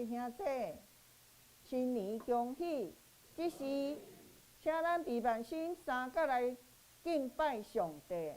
位兄弟，新年恭喜！這時，請咱閉目心三角來敬拜上帝。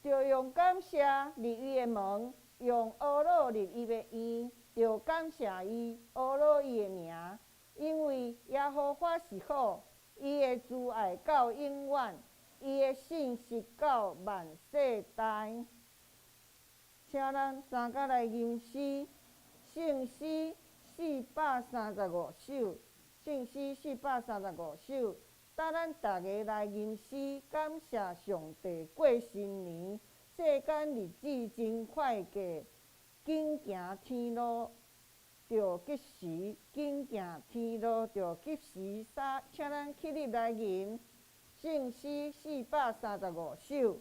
著用感謝入伊的門，用呵咾入伊的院，著感謝伊，呵咾伊的名，因為耶和華是好，伊的慈愛到永遠，伊的信實到萬世代。請咱三角來吟詩，聖詩435首，聖詩435首。搭咱逐家來吟詩，感謝上帝過新年。世間日子真快過，緊行天路著及時，緊行天路著及時。三，請咱起立來吟聖詩435首。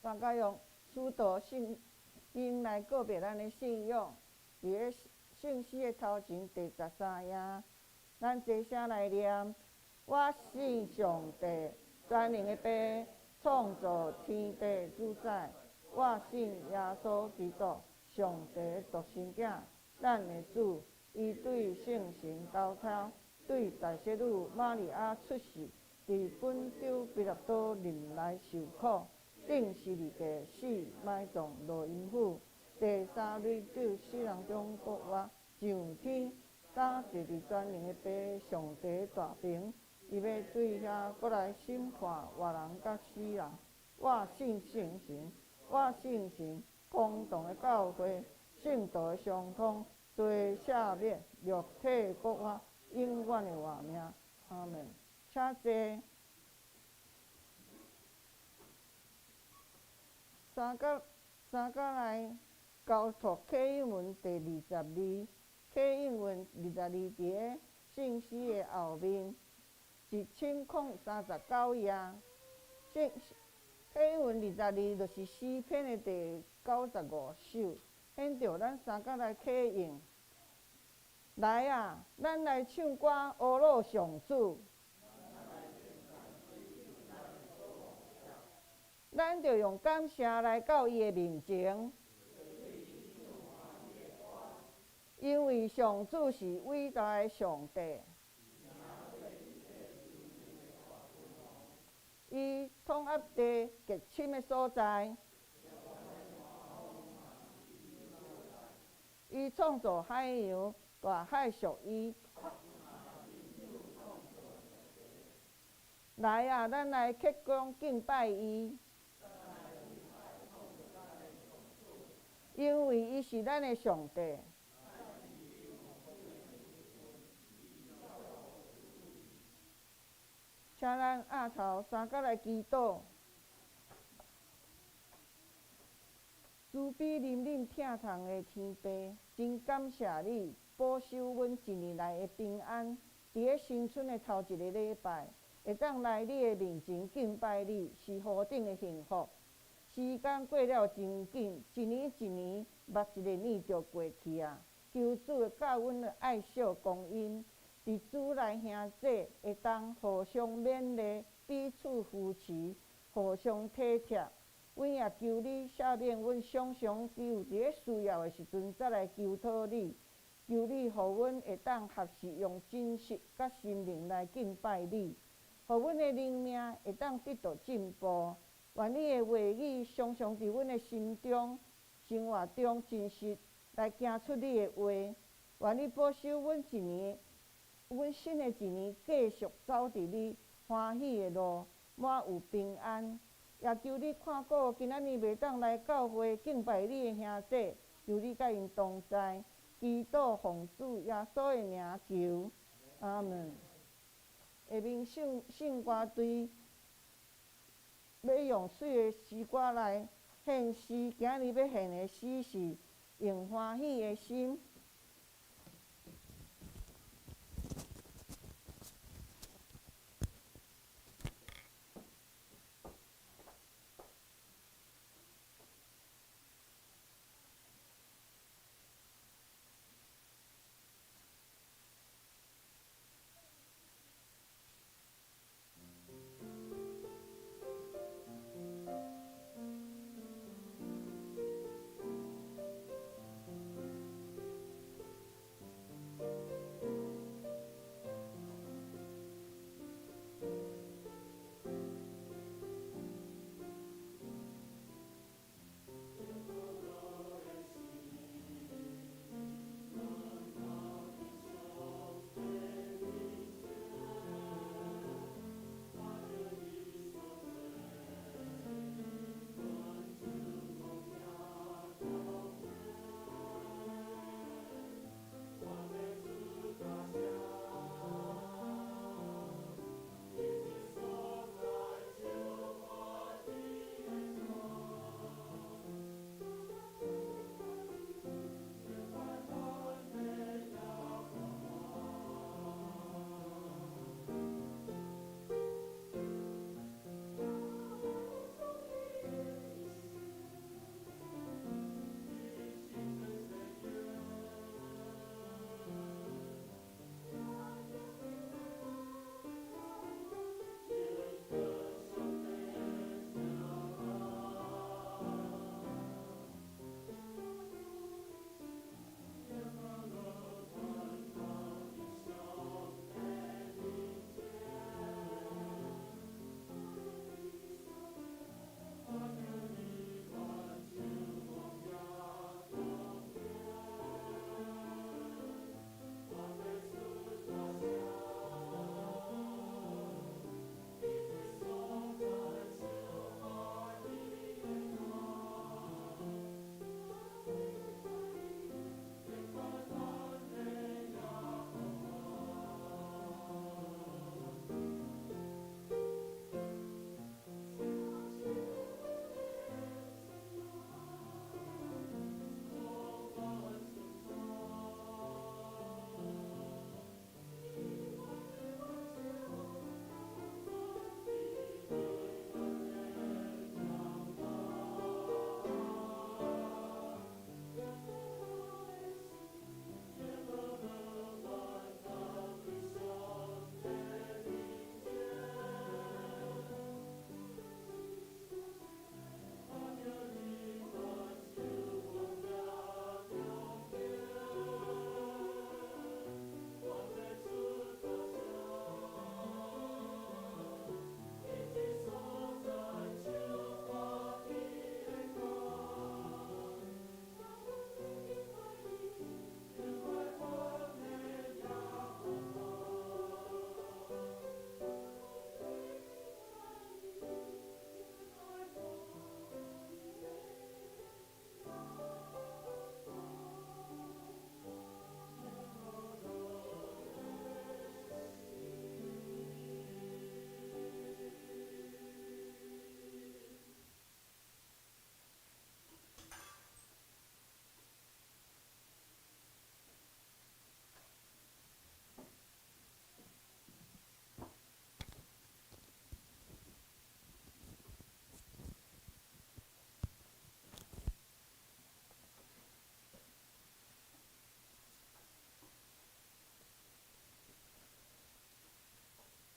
大家用使徒信經來告白咱的信仰，佇咧聖詩的頭前第13頁，咱齊聲來念：我信上帝，全能的父，創造天地主宰。我信耶穌基督，上帝的獨生囝，咱的主。伊對聖神投胎，對大聖女瑪利亞出世，佇本丟彼拉多任內受苦，釘十字架死，埋葬落陰府，第三日佇死人中復活，上天，敢坐佇全能的父上帝大爿，伊欲對遐閣來審判活人佮死人。我信聖神，我信神公同的教會，聖徒的相通，罪赦免，肉體復活，永遠的活命。阿門。請坐。三角三角來。交託啟應文第二十二，啟應文二十二佇咧聖詩的後面，1039頁。聖啟應文二十二就是詩篇的第95首，現著咱三角來啟應。來啊，咱來唱歌，呵咾上主。咱著用感謝來到伊的面前，因為上主是偉大的上帝，伊統壓地極深的所在，伊創造海洋，大海屬伊。來啊，咱來鞠躬敬拜伊。因為伊是咱的上帝。請咱額頭三角來祈禱。慈悲憐憫疼痛的天父，真感謝你保守阮一年來的平安。佇咧新春的頭一個禮拜，會當來你的面前敬拜你，是何等的幸福！時間過了真緊，一年一年，目一个眼就過去啊！求主教阮愛惜光陰，佇主內兄弟會當互相勉勵，彼此扶持，互相體貼。阮也求你赦免阮常常只有佇咧需要的時陣才來求討你。求你予阮會當學習用真實佮心靈來敬拜你，予阮的靈命會當得到進步。願你的話語常常佇阮的心中、生活中真實來行出你的話。願你保守阮一年，阮新的一年繼續走佇你歡喜的路，滿有平安。也求你看顧今仔日袂當來教會敬拜你的兄弟，求你佮𪜶同在。祈禱奉主耶穌的名求，阿門。下面聖聖歌隊欲用媠的詩歌來獻詩，今日欲獻的詩是用歡喜的心。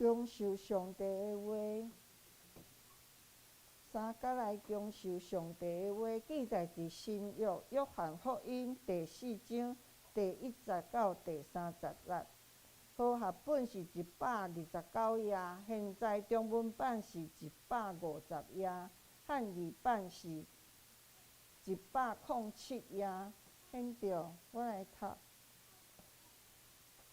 享受上帝的話，三角來享受上帝的話，記載佇新約約翰福音第四章第一節到第三十節。和合本是129頁，現在中文版是150頁，漢語版是107頁。現著，我來讀。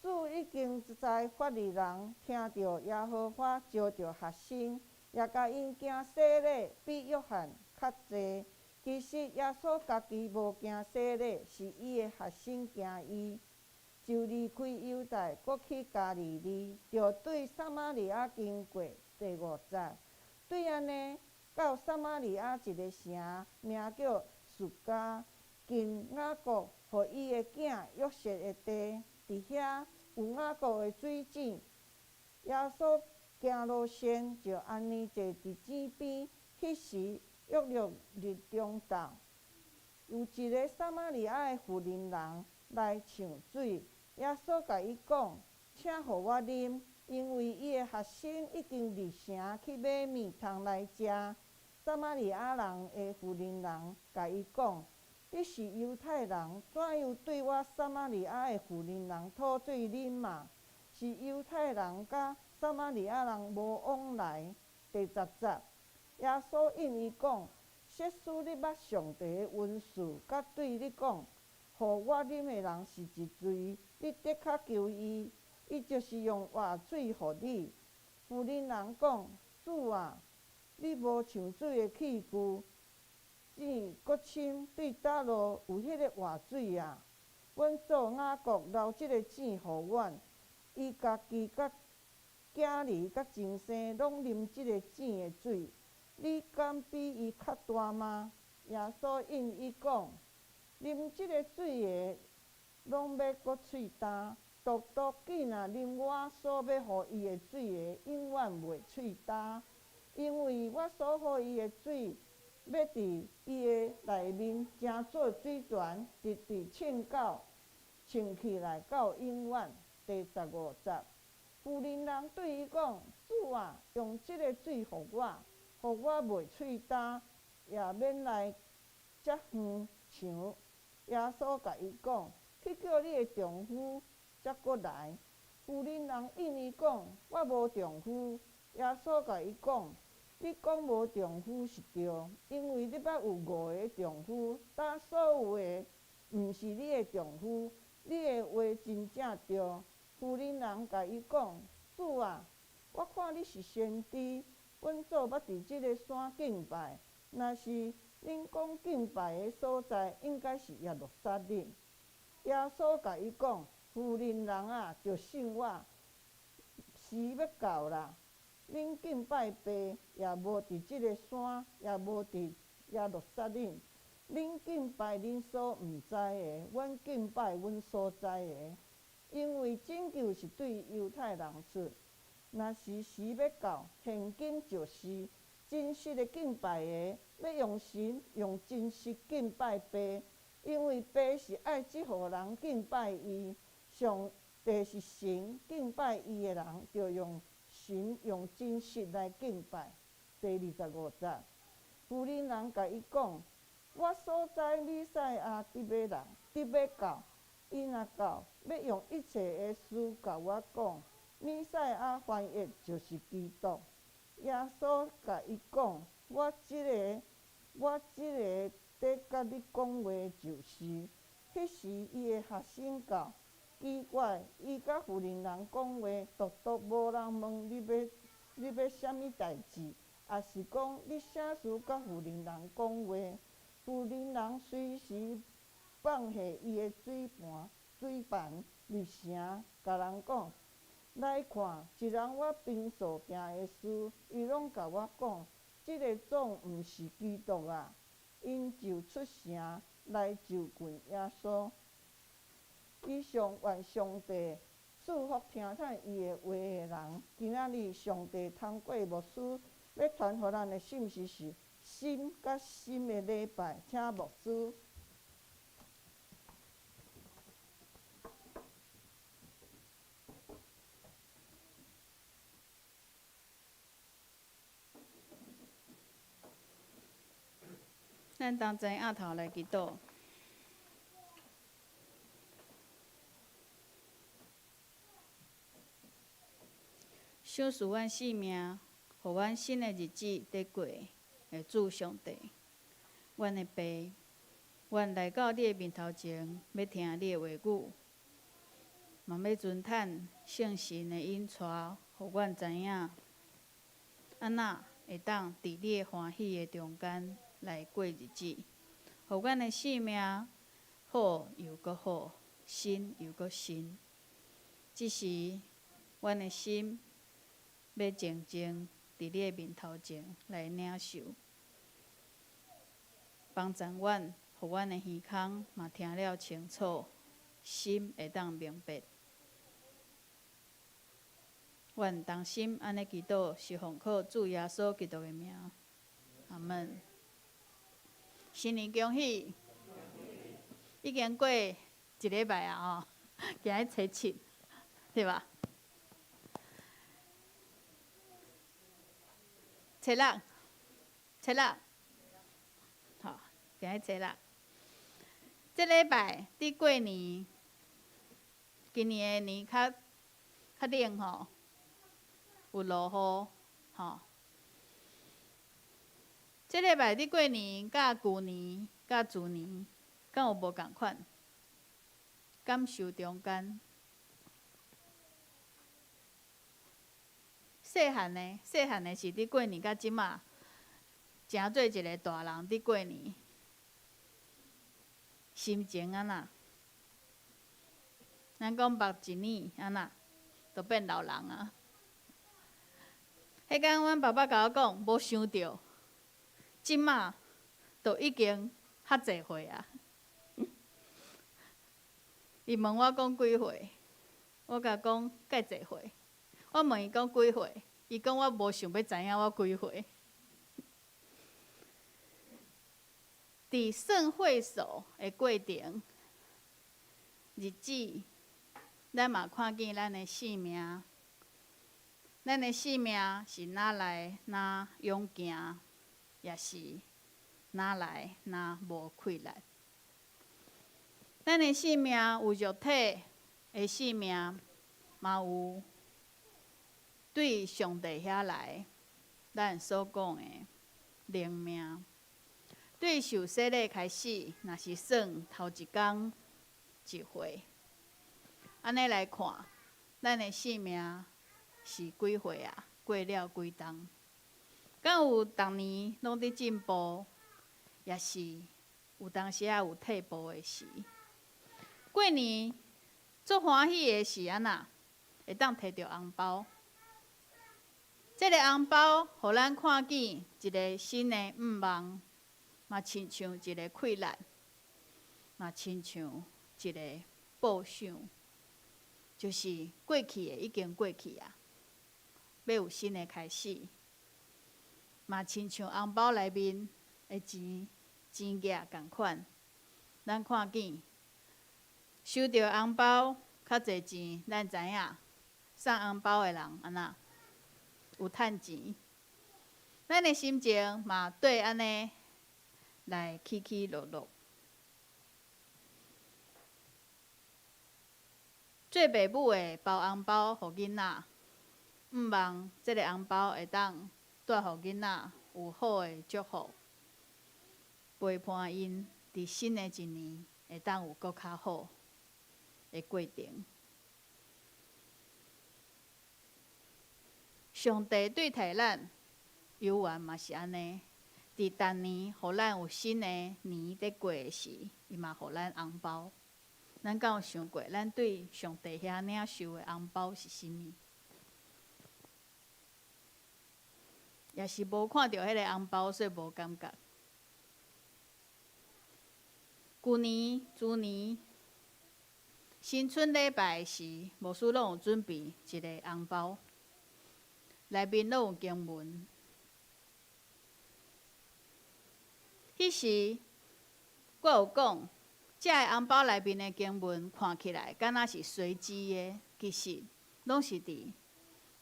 主已經知法利人聽著耶和華召著學生，也共𪜶行洗禮，比約翰較濟。其實耶穌家己無行洗禮，是伊的學生行伊。就離開猶太，閣去加利利，著對撒瑪利亞經過。第五節，對按呢，到撒瑪利亞一个城，名叫敘加，近雅各予伊的囝約瑟的地。佇遐有雅各的水井。耶穌行路線，就按呢坐佇井邊。彼時約略日中晝，有一个撒瑪利亞的婦人人來搶水。耶穌共伊講：請予我啉，因為伊的學生已經入城去買麵通來食。撒瑪利亞人的婦人人共伊講：你是猶太人，怎樣對我撒瑪利亞的婦人人討水啉啊？是猶太人佮撒瑪利亞人無往來。第十節，耶穌應伊講：設使你捌上帝的恩賜，佮對你講，予我啉的人是一誰，你的確求伊，伊就是用活水予你。婦人人講：主啊，你無搶水的器具，井閣深，對佗落有彼个活水啊？阮祖雅各留這个井予阮，伊家己佮囝兒佮眾牲攏啉這个井的水。你敢比伊較大嗎？耶穌應伊講：啉這个水的，攏欲閣喙焦；獨獨見若啉我所欲予伊的水的，永遠袂喙焦。因為我所予伊的水，欲佇伊的內面成做水泉，直直衝起來到永遠。第十五節，婦人人對伊講：主啊，用這个水予我，予我袂喙焦，也免來遮遠搶。耶穌共伊講：去叫你的丈夫，才閣來。婦人人應伊講：我無丈夫。耶穌共伊講：你講無丈夫是對，因為你捌有五个丈夫，今所有的毋是你的丈夫，你的話真正對。婦人人共伊講：主啊，我看你是先知。阮祖捌佇這个山敬拜，若是恁講敬拜的所在，應該是耶路撒冷。耶穌共伊講：婦人人啊，著信我，時欲到啦。恁敬拜爸，也無佇這个山，也無佇耶路撒冷。恁敬拜恁所毋知的，阮敬拜阮所知的，因為拯救是對猶太人出。若是時欲到，現今就是真實的敬拜的，欲用神用真實敬拜爸，因為爸是愛這號人敬拜伊。上帝是神，敬拜伊的人，著用神用真實來敬拜。第二十五節，婦人人共伊講：我所知彌賽亞得欲來，得欲到，伊若到，欲用一切的事共阮講。彌賽亞翻譯就是基督。耶穌共伊講：我這个，我這个佇佮你講話就是。彼時伊的學生到，奇怪，伊佮婦人人講話，獨獨無人問你欲你欲啥物代誌，抑是講你啥事佮婦人人講話？婦人人隨時放下伊的水盤、水盤入城，共人講：來看，一人我平素行的事，伊攏共我講，這个總毋是基督啊！𪜶就出城來就近耶穌。以上願上帝賜福聽迵伊的話的人。今仔日上帝通過牧師欲傳予咱的信息是心佮心的禮拜，請牧師。咱同齐徛頭來祈禱。賞賜阮性命，予阮新的日子佇過的主上帝，阮的爸，阮來到你的面頭前，欲聽你的話語，嘛欲尊嘆聖神的引帶，予阮知影，按怎會當佇你的歡喜的中間來過日子，予阮的性命好又閣好，新又閣新。這時，阮的心欲靜靜佇你的面頭前來領受，幫助阮，予阮的耳孔嘛聽了清楚，心會當明白。阮同心按呢祈禱，是奉靠主耶穌基督的名，阿門。新年恭喜！已經過一禮拜啊，吼，今日初七，對吧？初六，初六，好，今日初六。這禮拜佇過年，今年的年較較冷吼，有落雨，吼。這禮拜佇過年、佮舊年、佮豬年，敢有無仝款？感受中間，細漢的，細漢的是佇過年到這馬，成做一个大人佇過年，心情按怎？咱講目一年按怎，就變老人啊。彼工阮爸爸共我講，無想著，這馬就已經較濟歲啊。伊問我講幾歲，我共講蓋濟歲。我問伊講幾歲，伊講我無想欲知影我幾歲。佇算歲數的過程，日子，咱嘛看見咱的性命，咱的性命是哪來哪勇健，也是哪來哪無氣力。咱的性命有肉體的性命，嘛有對上帝遐來，咱所講的靈命。對受洗禮開始，若是算頭一工一歲，按呢來看，咱的性命是幾歲啊？過了幾冬？敢有逐年攏佇進步，抑是有當時仔有退步的時？過年足歡喜的是按怎？會當提著紅包。這个紅包，予咱看見一个新的願望，嘛親像一个氣力，嘛親像一个報想，就是過去的已經過去啊，欲有新的開始。嘛親像紅包內面的錢錢額仝款，咱看見收著紅包較濟錢，咱知影送紅包的人按怎有趁錢。咱的心情嘛綴按呢來起起落落。做爸母的包紅包予囡仔，向望這个紅包會當帶予囡仔有好的祝福，陪伴𪜶佇新的一年會當有閣較好的過程。上帝對待咱，猶原嘛是按呢。佇逐年予咱有新的年佇過的時，伊嘛予咱紅包。咱敢有想過，咱對上帝遐領受的紅包是啥物？也是無看著彼个紅包，所以無感覺。舊年、豬年新春禮拜時，牧師攏有準備一个紅包，內面攏有經文。彼時我有講，這个紅包內面的經文看起來敢若是隨機的，其實攏是佇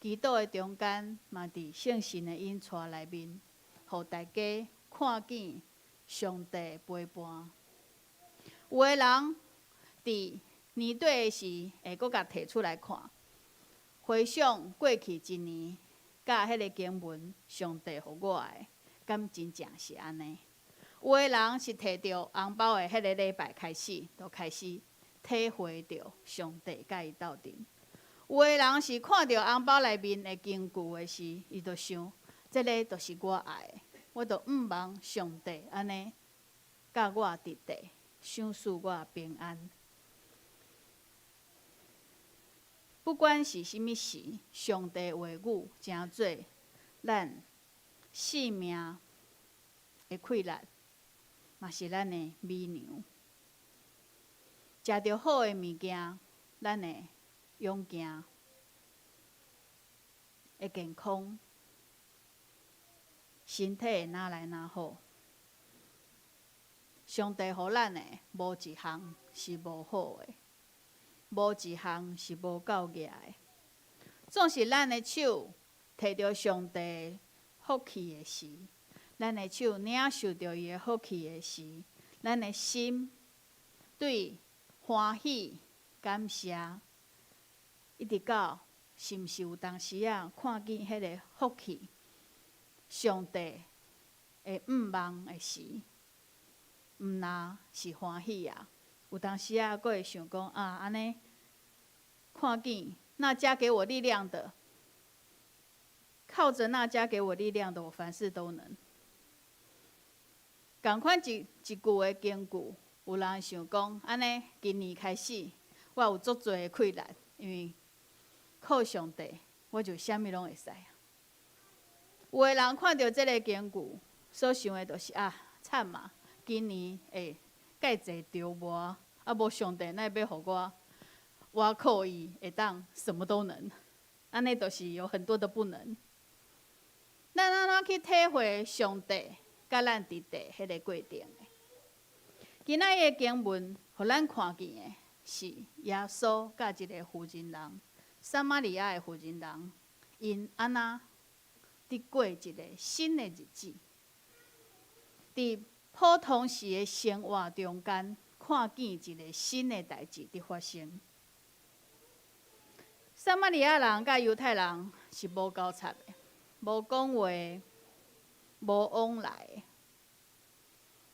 祈禱的中間，嘛佇聖神的引帶內面，予大家看見上帝陪伴。有的人佇年底的時，會閣共提出來看，回想過去一年，佮彼个經文，上帝予我的，敢真正是按呢？有的人是提著紅包的彼个禮拜開始，就開始體會著上帝佮伊鬥陣。有的人是看著紅包內面的金句的時，伊就想，這个就是我愛的，我就向望上帝按呢，佮我佇地，賞賜我平安。不管是啥物時，上帝話語成做咱性命的氣力，嘛是咱的米糧。食著好的物件，咱會勇健，會健康，身體會愈來愈好。上帝予咱的無一項是無好的，無一項是無夠額的。總是咱的手提著上帝福氣的時，咱的手領受著伊的福氣的時，咱的心對歡喜感謝，一直到是毋是有當時仔看見彼个福氣，上帝的向望的時，毋若是歡喜啊！有當時仔閣會想講啊，按呢看見那加給我力量的，靠著那加給我力量的，我凡事都能。仝款一一句的經句，有人想講，按呢今年開始，我有足濟的氣力，因為靠上帝，我就啥物攏會使。有的人看著這个經句，所想的就是啊，慘嘛！今年會蓋濟著無，啊無上帝哪會欲予我，我靠伊會當什麼都能，按呢就是有很多的不能。咱按怎去體會上帝佮咱佇地彼个過程的？今仔日的經文，予咱看見的是耶穌佮一个婦人人，撒瑪利亞的婦人人，𪜶按怎佇過一个新的日子？佇普通時的生活中間，看見一个新的代誌佇發生。撒瑪利亞人佮猶太人是無交叉的，無講話，無往來的。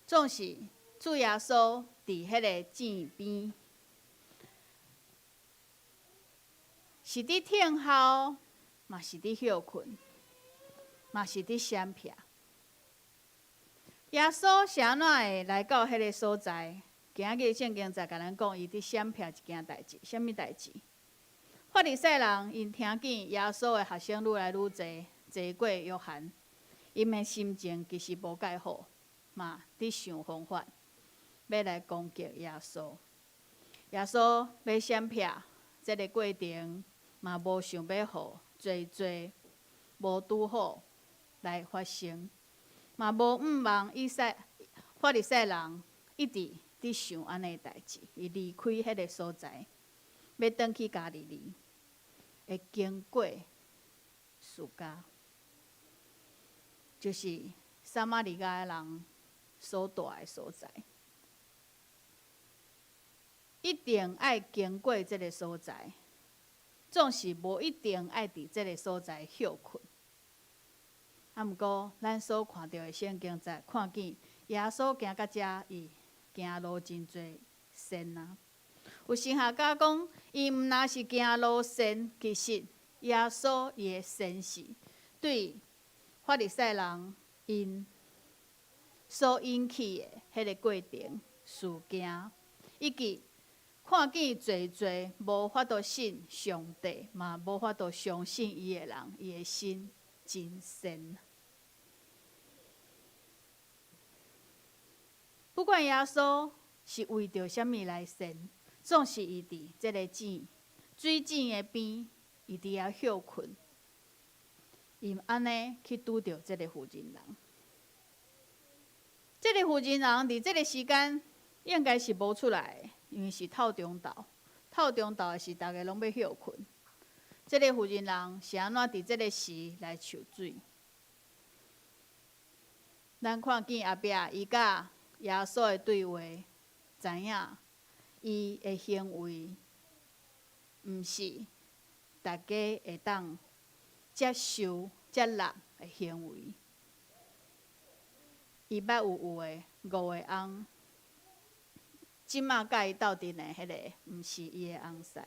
總是主耶穌佇彼个井邊，是佇聽候，嘛是佇歇睏，嘛是佇閃避。耶穌是按怎會來到彼个所在？今仔日聖經在共咱講，伊佇閃避一件代誌，啥物代誌？法利賽人𪜶聽見耶穌的學生愈來愈濟，濟過約翰，𪜶的心情其實無蓋好，嘛佇想方法欲來攻擊耶穌。耶穌欲閃避這个過程，嘛無想欲予濟濟無拄好來發生，嘛無向望以賽法利賽人一直佇想按呢代誌，伊離開彼个所在，欲轉去加利利，會經過士加，就是撒瑪利亞人所蹛的所在，一定愛經過這个所在，總是無一定愛佇這个所在歇睏。啊，毋過咱所看著的聖經在看見耶穌行到遮，伊行路真濟線啊。有神學家講，伊毋若是行路線，其實耶穌伊的線是對法利賽人𪜶所引起的彼个過程事件，以及看見濟濟無法度信上帝，嘛無法度相信伊的人，伊的心真善。不管耶穌是為著啥物來善，總是伊佇這个井水井的邊，伊佇遐歇睏，伊按呢去拄著這个婦人人。這个婦人人佇這个時間應該是無出來的，因為是透中晝，透中晝的時，逐家攏欲歇睏。這个婦人人是按怎佇這个時來抽水？咱看見後壁伊佮耶穌的對話，知影伊的行為毋是大家會當接受、接納的行為。伊捌有有的五個翁，這馬佮伊鬥陣的彼个，毋是伊的翁婿。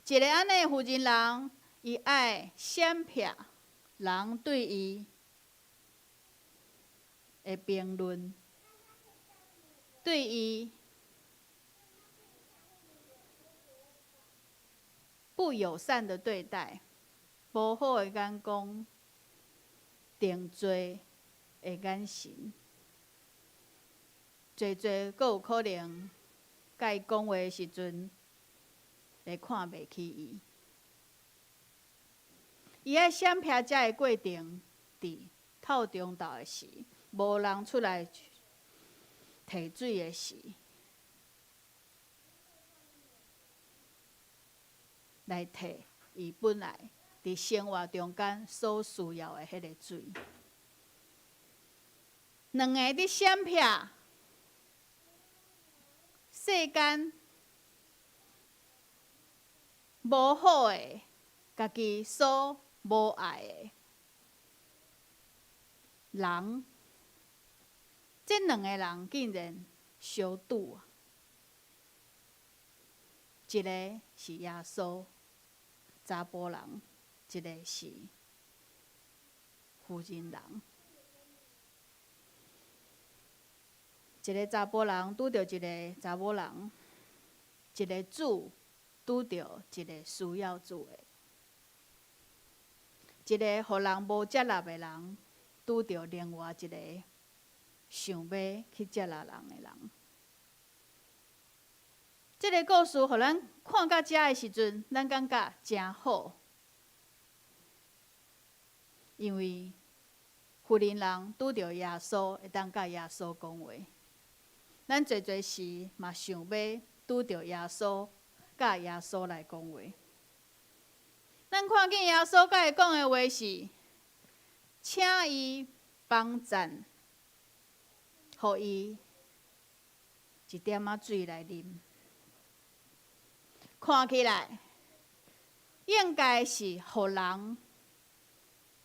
一个按呢的婦人人，伊愛閃避人對伊的評論，對伊不友善的對待，無好的眼光，定罪的眼神，濟濟閣有可能，佮伊講話的時陣，會看袂起伊。伊愛閃避遮的過程，佇透中晝的時，無人出來提水的時，來提伊本來佇生活中間所需要的彼個水。兩个佇閃避世間無好的，家己所無愛的人，這兩個人竟然相拄啊！一个是耶穌，查埔人；一个是婦人人。一个查埔人拄著一个查某人，一个主拄著一个需要主的，一个予人無接納的人，拄著另外一个想欲去接納人的人。這个故事，予咱看到遮的時陣，咱感覺誠好，因為婦人人拄著耶穌，會當佮耶穌講話。咱濟濟時嘛想欲拄著耶穌，佮耶穌來講話。咱看見耶穌佮伊講的話是，請伊幫贊，予伊一點仔水來啉。看起來應該是予人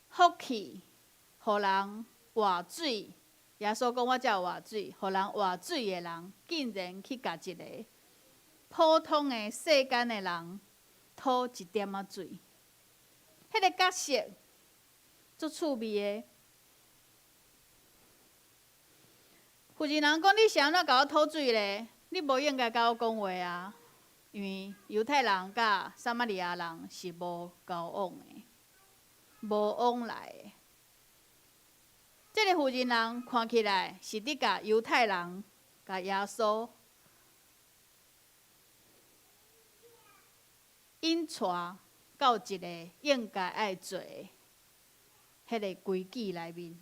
福氣，予人活水。耶穌講：我才有活水，予人活水的人，竟然去共一个普通的世間的人討一點仔水。彼个角色足趣味的。婦人人講：你是按怎共我討水咧？你無應該共我講話啊！因為猶太人佮撒瑪利亞人是無交往的，無往來的。這个婦人人看起來是佇共猶太人、共耶穌引帶到一个應該愛做的彼个規矩內面。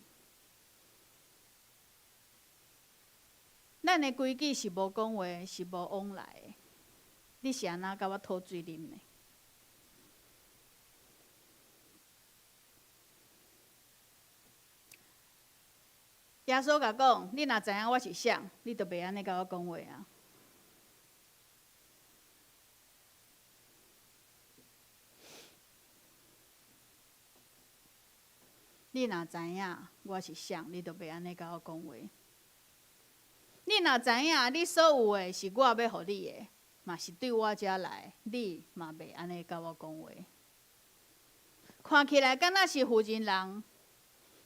咱的規矩是無講話，是無往來的。你是按怎共我討水啉的？耶穌共講：你若知影我是誰，你就袂按呢共我講話啊！你若知影我是誰，你就袂按呢共我講話。你若知影你所有的是我欲予你的，嘛是對我遮來，你嘛袂按呢共我講話。看起來敢若是婦人人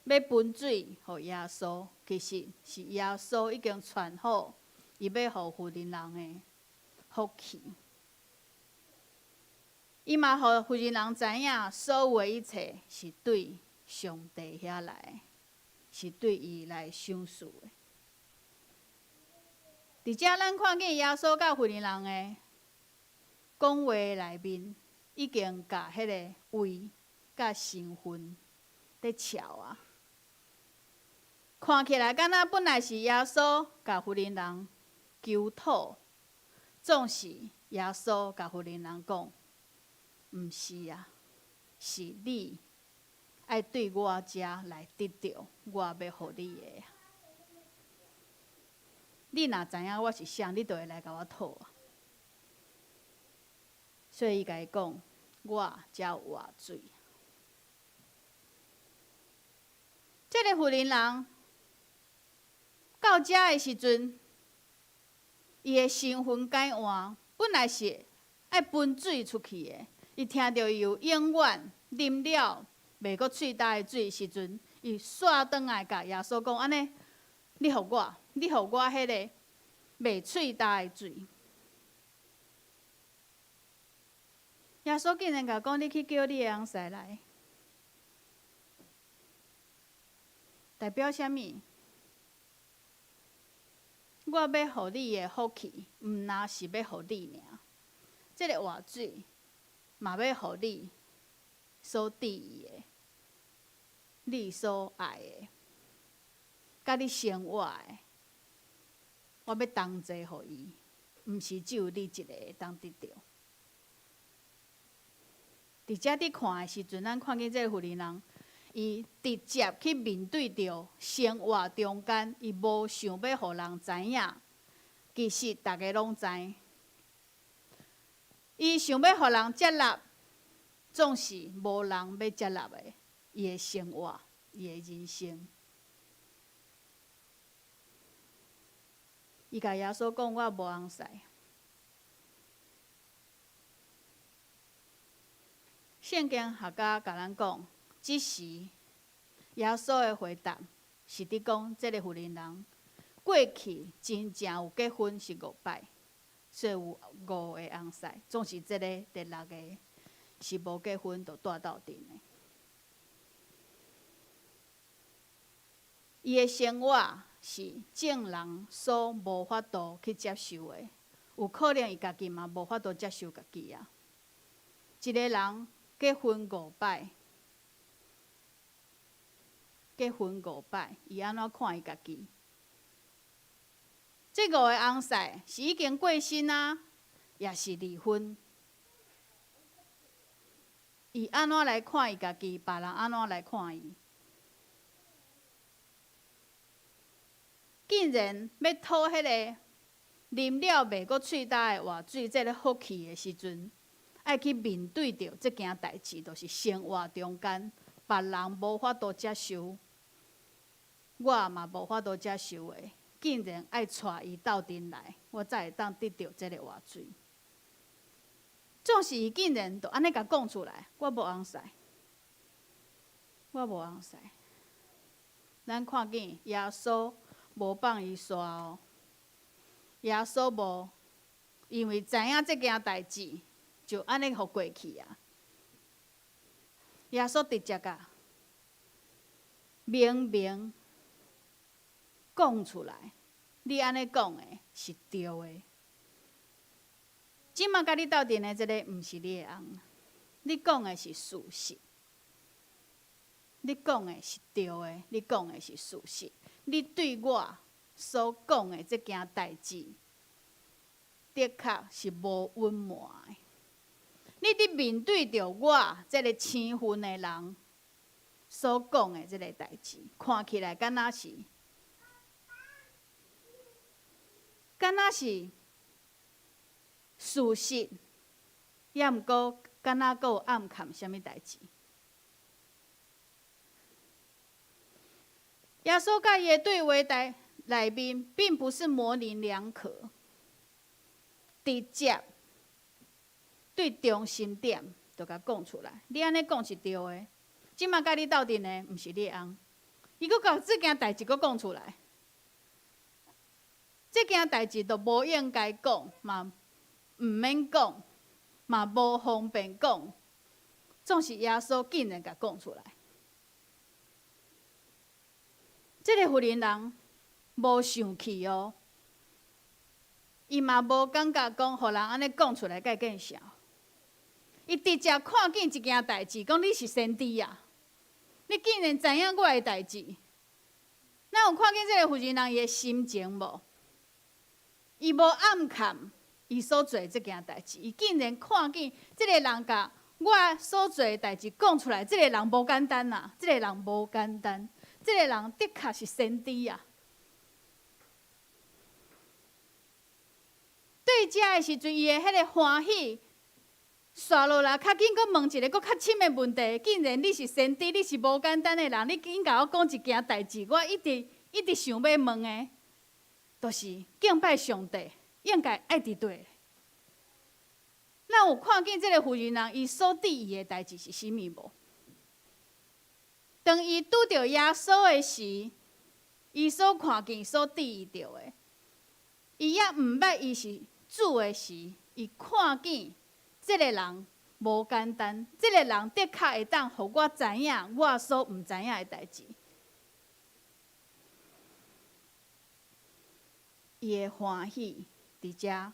欲分水予耶穌，其實是耶穌已經傳好，伊欲予婦人人的福氣。伊嘛予婦人人知影，所有的一切是對上帝遐來，是對伊來賞賜的。佇遮，咱看見耶穌佮婦人人的講話內面，已經共彼个位佮身份佇撨啊。看起來敢若本來是耶穌共婦人人求討，總是耶穌共婦人人講，毋是啊，是你愛對我遮來得著我欲予你的。你若知影我是啥，你就會來共我討啊。所以伊共伊講，我遮有活水。這个婦人人到遮的時陣，伊的身份改換，本來是愛分水出去的。伊聽著伊有永遠啉了袂閣喙焦的水時陣，伊煞轉來共耶穌講：按呢，你予我，你予我彼个袂喙焦的水。耶穌竟然共講：你去叫你的翁婿來，代表啥物？我欲予你的福氣，毋若是欲予你爾，這个活水嘛欲予你所注意的，你所愛的，佮你生活的，我欲同齊予伊，毋是只有你一个會當得著。佇遮佇看的時陣，咱看見這个婦人人，伊直接去面對著生活中間，伊無想欲予人知影，其實逐家攏知。伊想欲予人接納，總是無人欲接納的。伊的生活，伊的人生。伊共耶穌講：我無翁婿。聖經學家共咱講，這時耶穌的回答是佇講，這个婦人人過去真正有結婚是五擺，所以有五个翁婿，總是這个第六个是無結婚就蹛鬥陣的。伊的生活是眾人所無法度去接受的，有可能伊家己嘛無法度接受家己啊。一个人結婚五擺，結婚五擺，伊按怎看伊家己？這五个翁婿是已經過身啊，抑是離婚？伊按怎來看伊家己？別人按怎來看伊？竟然欲討彼个啉了袂閣喙焦的活水，這个福氣的時陣，愛去面對著這件代誌，就是生活中間別人無法度接受，我嘛無法度接受的，竟然愛帶伊鬥陣來，我才會當得著這个活水。總是伊竟然就按呢共講出來，我無翁婿，我無翁婿。咱看見耶穌無放伊煞哦，耶穌無，因為知影這件代誌，就按呢予過去啊。耶穌直接共明明講出來，你按呢講的是對的。這馬佮你鬥陣的這个毋是你的翁，你講的是事實，你講的是對的，你講的是事實。你對我所講的這件代誌，的確是無隱瞞的。你佇面對著我這个身份的人所講的這个代誌，看起來敢若是，敢若是事實，抑毋過敢若閣有暗藏啥物代誌？耶穌佮伊的對話內內面，並不是模棱兩可，直接對中心點就共講出來。你按呢講是對的，這馬佮你鬥陣的，毋是你的翁。伊閣共這件代誌閣講出來，這件代誌都無應該講，嘛毋免講，嘛無方便講，總是耶穌竟然共講出來。這个婦人人無生氣哦，伊嘛無感覺講，予人按呢講出來，會見笑。伊直接看見一件代誌，講你是先知啊！你竟然知影我的代誌？咱有看見這个婦人人伊的心情無？伊無暗藏伊所做的這件代誌，伊竟然看見這个人共我所做的代誌講出來，這个人無簡單啊！這个人無簡單，這个人的確是先知啊！對遮的時陣，伊的彼个歡喜，煞落來，較緊閣問一个閣較深的問題。既然你是先知，你是無簡單的人，你緊共我講一件代誌，我一直一直想欲問的，就是敬拜上帝應該愛佇佗。咱有看見這个婦人人，伊所佇意的代誌是啥物無？當伊拄著耶穌的時，伊所看見、所佇意著的，伊猶毋捌伊是主的時，伊看見這个人無簡單，這个人的確會當予我知影我所毋知影的代誌。伊的歡喜佇遮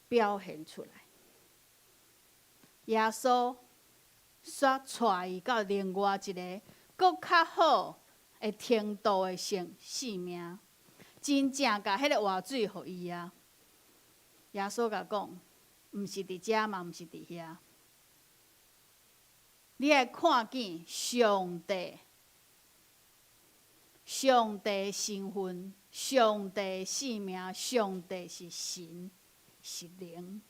表現出來。耶穌煞帶伊到另外一个閣較好的程度的性性命，真正共彼个活水予伊啊！耶穌共講，毋是佇遮嘛，毋是佇遐，你愛看見上帝，上帝身份，上帝性命，上帝是神，是靈。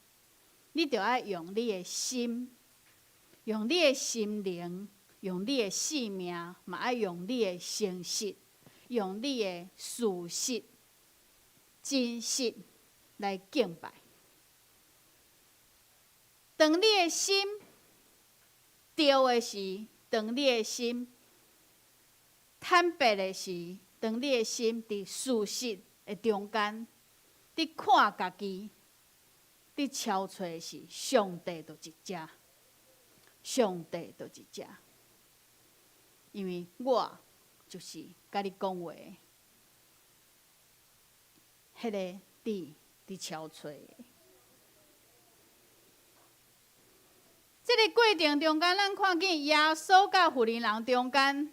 你著愛用你的心，用你的心靈，用你的性命，嘛愛用你的誠實，用你的事實、真實來敬拜。當你的心對的時，當你的心坦白的時，當你的心佇事實的中間，佇看家己。佇敲揣時，上帝就佇遮，上帝就佇遮，因為我就是共你講話，彼个你佇敲揣的。這个過程中間，咱看見耶穌佮婦人人中間，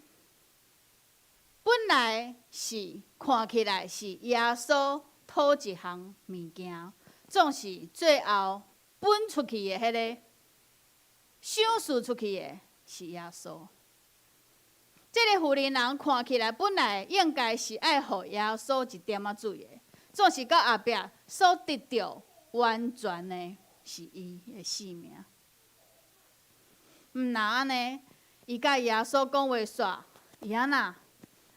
本來是看起來是耶穌討一項物件。總是最後分出去的彼个，賞賜出去的是耶穌。這个婦人人看起來本來應該是愛予耶穌一點仔水的，總是到後壁所得著完全的是伊的性命。毋若按呢，伊佮耶穌講話煞，伊按怎？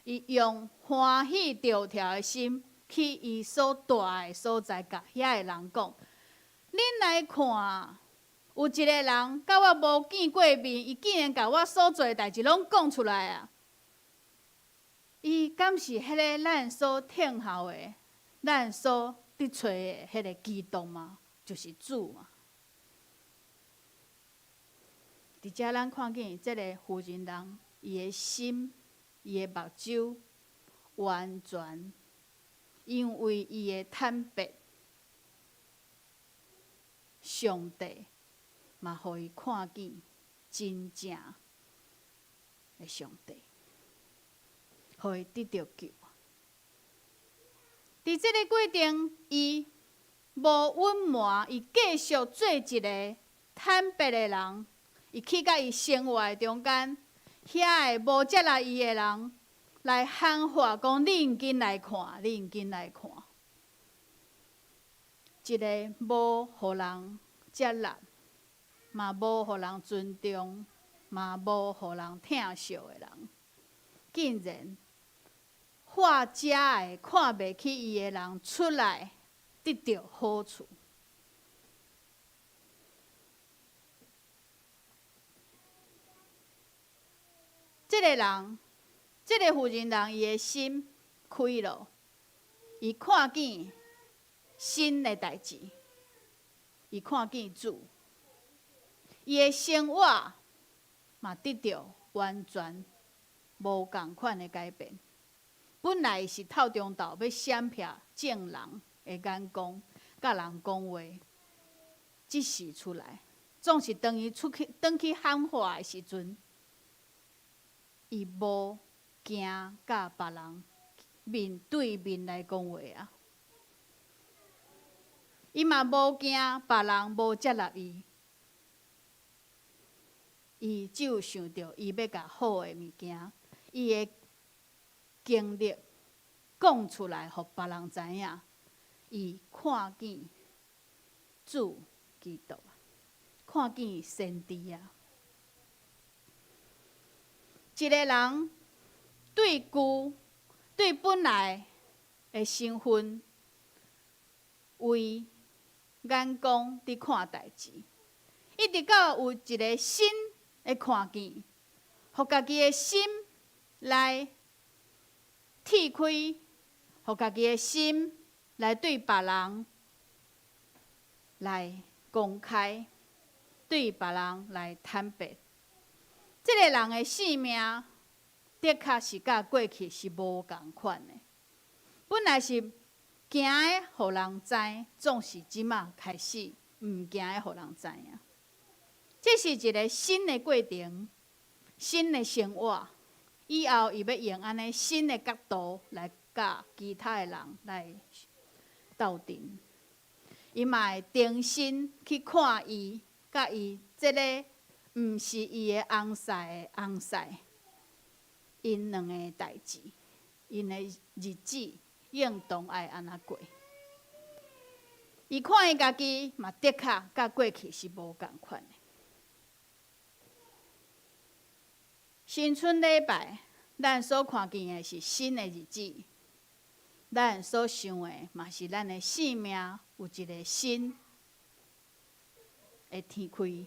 伊用歡喜著跳的心。去伊所蹛的所在，共遐个人講：恁來看，有一个人佮我無見過面，伊竟然共我所做的代誌攏講出來啊！伊敢是彼个咱所等候的、咱所佇揣的彼个基督嗎？就是主嘛！佇遮咱看見這个婦人人，伊的心、伊的目睭完全。因為伊的坦白，上帝嘛予伊看見真正的上帝，予伊得著救。佇這个過程，伊無隱瞞，伊繼續做一个坦白的人。伊去佮伊生活的中間，遐个無接納伊的人。來喊話講，恁緊來看，恁緊來看，一个無予人接納，嘛無予人尊重，嘛無予人疼惜的人，竟然化遮的看袂起伊的人出來得著好處。這个人。這个婦人人，伊的心開了，伊看見新的代誌，伊看見主，伊的生活嘛得著完全無仝款的改變。本來是透中晝欲閃避眾人的眼光，佮人講話，這時出來，總是當伊出去，轉去喊話的時陣，伊無驚佮別人面對面來講話啊！伊嘛無驚別人無接納伊，伊只有想著伊欲共好的物件，伊的經歷講出來，予別人知影。伊看見主基督，看見先知啊！一个人對舊、對本來的身份，為眼光佇看代誌，一直到有一个新的看見，予家己的心來鐵開，予家己的心來對別人來公開，對別人來坦白。這个人的生命的確是佮過去是無仝款的。本來是驚的，予人知，總是這馬開始毋驚的，予人知影。這是一个新的過程，新的生活。以後伊欲用按呢新的角度來佮其他的人來鬥陣。伊嘛會重新去看伊，佮伊這个毋是伊的翁婿的翁婿，𪜶兩个代誌，𪜶的日子應當愛按怎過。伊看伊家己嘛，的確佮過去是無仝款的。新春禮拜，咱所看見的是新的日子，咱所想的嘛是咱的生命有一个新的天開。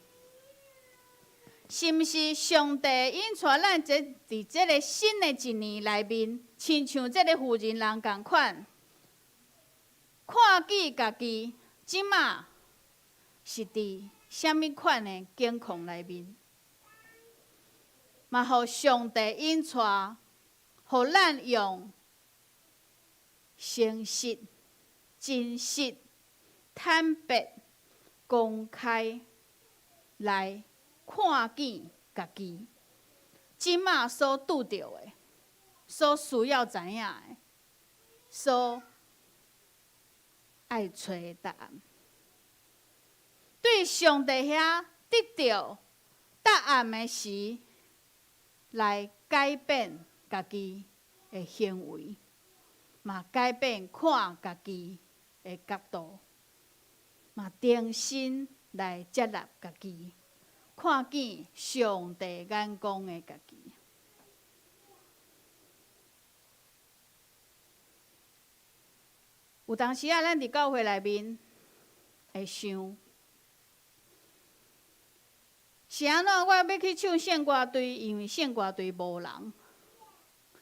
是毋是上帝引帶咱這佇這个新的一年內面，親像這个婦人人仝款，看見家己這馬是佇啥物款的境況內面，嘛予上帝引帶，予咱用誠實、真實、坦白、公開來看見家己這馬所拄著的，所需要知影的，所愛揣的答案。對上帝遐得著答案的時，來改變家己的行為，嘛改變看家己的角度，嘛重新來接納家己。看見上帝眼光的家己。有當時仔，咱佇教會內面會想，是按怎我欲去唱聖歌隊，因為聖歌隊無人，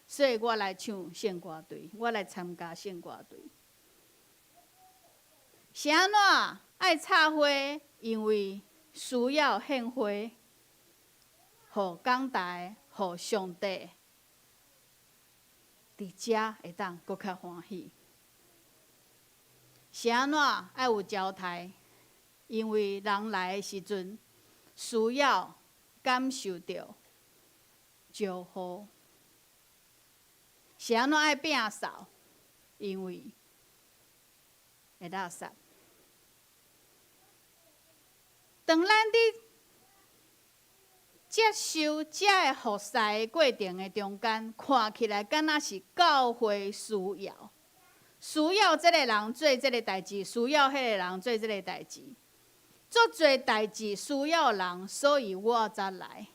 所以我來唱聖歌隊，我來參加聖歌隊。是按怎愛插花，因為需要獻花，予講台，予上帝佇遮會當閣較歡喜。是按怎愛有招待？因為人來的時陣需要感受著招呼。是按怎愛摒掃？因為會垃圾。當咱佇接受這个服侍的過程的中間，看起來敢若是教會需要，需要這个人做這个代誌，需要彼个人做這个代誌，足濟代誌需要人，所以我才來。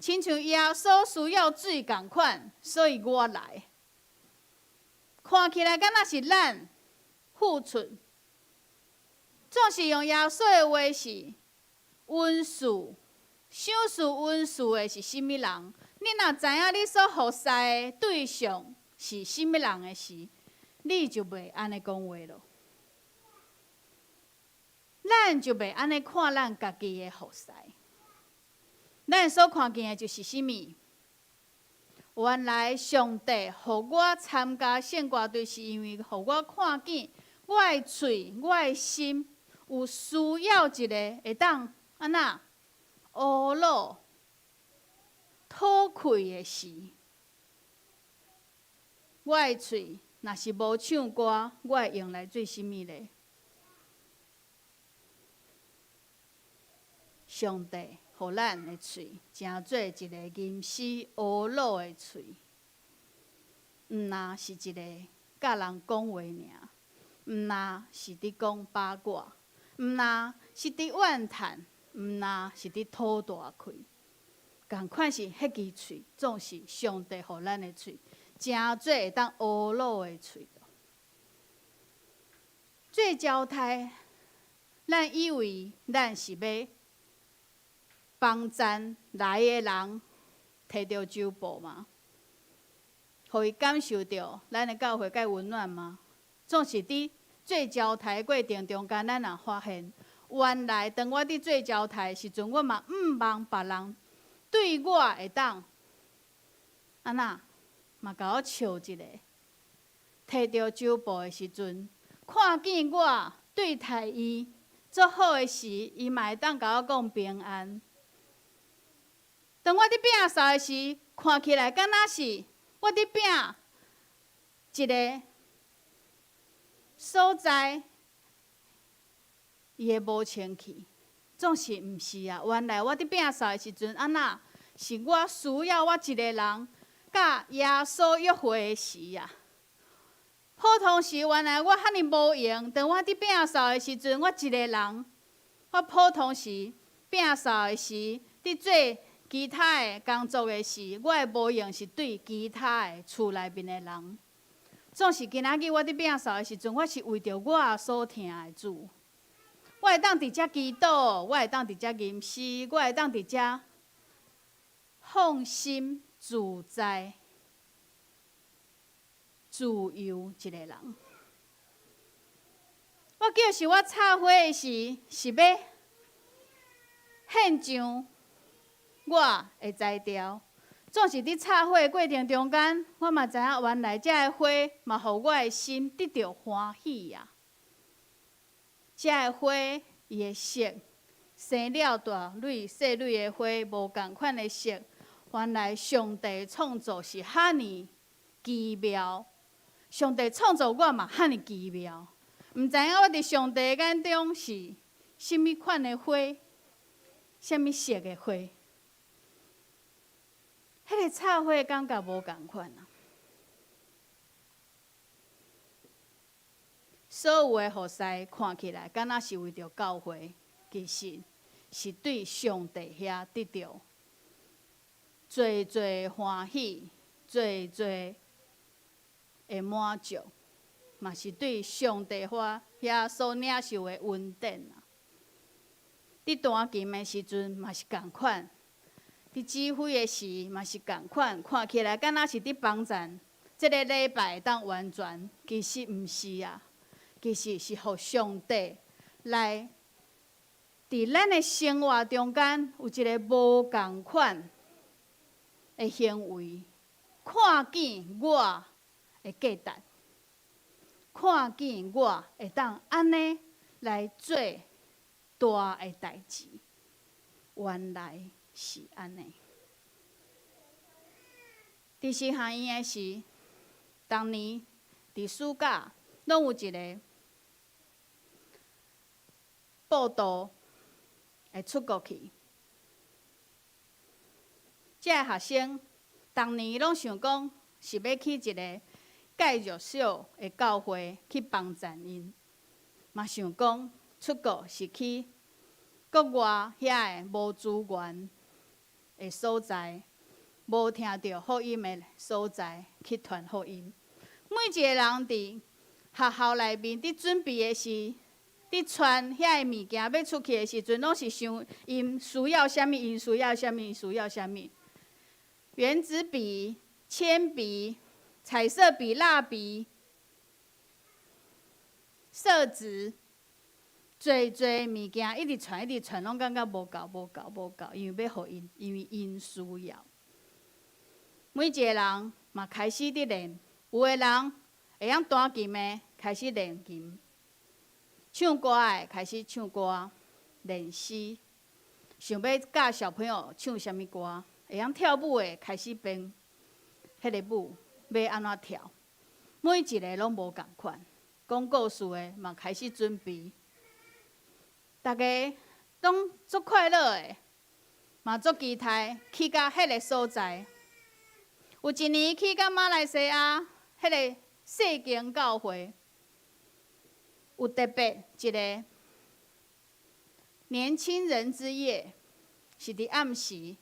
親像耶穌需要水仝款，所以我來。看起來敢若是咱付出，總是用耶穌的話是恩賜，賞賜恩賜的是啥物人？你若知影你所服侍的對象是啥物人的時，你就袂按呢講話囉。咱就袂按呢看咱家己的服侍。咱所看見的就是啥物？原來上帝予我參加聖歌隊，是因為予我看見我的喙、我的心有需要一个會當按怎烏魯吐氣的時。我的喙若是無唱歌，我會用來做啥物咧？上帝予予咱的喙，成做一个吟詩呵咾的喙，毋若是一个佮人講話爾，毋若是佇講八卦，毋若是佇怨嘆，毋若是佇吐大氣。仝款是彼支喙，總是上帝予咱的喙，成做會當呵咾的喙。做招待，咱以為咱是欲幫贊來的人提著酒布嗎？予伊感受著咱的教會蓋溫暖嗎？總是佇做招待過程中間，咱若發現，原來當我佇做招待時陣，我嘛毋望別人對我會當按怎，嘛共我笑一下。提著酒布的時陣，看見我對待伊足好的時，伊嘛會當共我講平安。當我佇摒掃的時，看起來敢若是我佇摒一个所在，伊的無清氣，總是毋是啊？原來我佇摒掃的時陣，按怎是我需要我一个人佮耶穌約會的時啊。普通時原來我遐爾無閒，當我佇摒掃的時陣，我一个人，我普通時摒掃的時，佇做其他的工作的時，我的無閒是對其他的厝內面的人。總是今仔日我佇摒掃的時陣，我是為著我所疼的主，我會當佇遮祈禱，我會當佇遮吟詩，我會當佇遮放心自在、自由一个人。我叫是我插花的時，是欲獻上我的才調。總是佇插花的過程中間，我嘛知影原來這个花嘛，予我的心得著歡喜啊！這个花伊的色生了大蕊細蕊的花，無仝款的色。原來上帝創造是遐爾奇妙，上帝創造我嘛遐爾奇妙。毋知影我佇上帝眼中是啥物款的花，啥物色的花。彼个插花感覺無仝款啊！所有的服侍看起來，敢若是為著教會，其實是對上帝遐得著濟濟歡喜、濟濟的滿足，嘛是對上帝遐遐所領受的恩典啊！佇彈琴的時陣嘛是仝款，佇指揮的時嘛是仝款，看起來敢若是佇幫贊這个禮拜會當完全，其實毋是啊，其實是予上帝來佇咱的生活中間有一个無仝款的行為，看見我的價值，看見我會當按呢來做大的代誌，原來是按呢。佇神學院的時，逐年佇暑假攏有一个報道會出國去。這个學生逐年攏想講是欲去一个蓋弱小的教會去幫贊𪜶，嘛想講出國是去國外遐个無資源的所在，無聽著福音的所在去傳福音。每一个人佇學校內面佇準備的時，佇傳遐个物件欲出去的時陣，攏是想𪜶需要啥物，𪜶需要啥物，𪜶需要啥物。原子筆、鉛筆、彩色筆、蠟筆、色紙，濟濟物件一直傳，一直傳，攏感覺無夠、無夠、無夠，因為欲予𪜶，因為𪜶需要。每一个人嘛開始佇練，有的人會曉彈琴的開始練琴，唱歌的開始唱歌練詩，想欲教小朋友唱啥物歌，會曉跳舞的開始編彼个舞，欲按怎跳，每一个攏無仝款。講故事的嘛開始準備，逐家攏足快樂的。嘛足期待去到彼个所在。有一年去到马来西亚，彼个世间教会有特别一个年轻人之夜，是伫暗时欲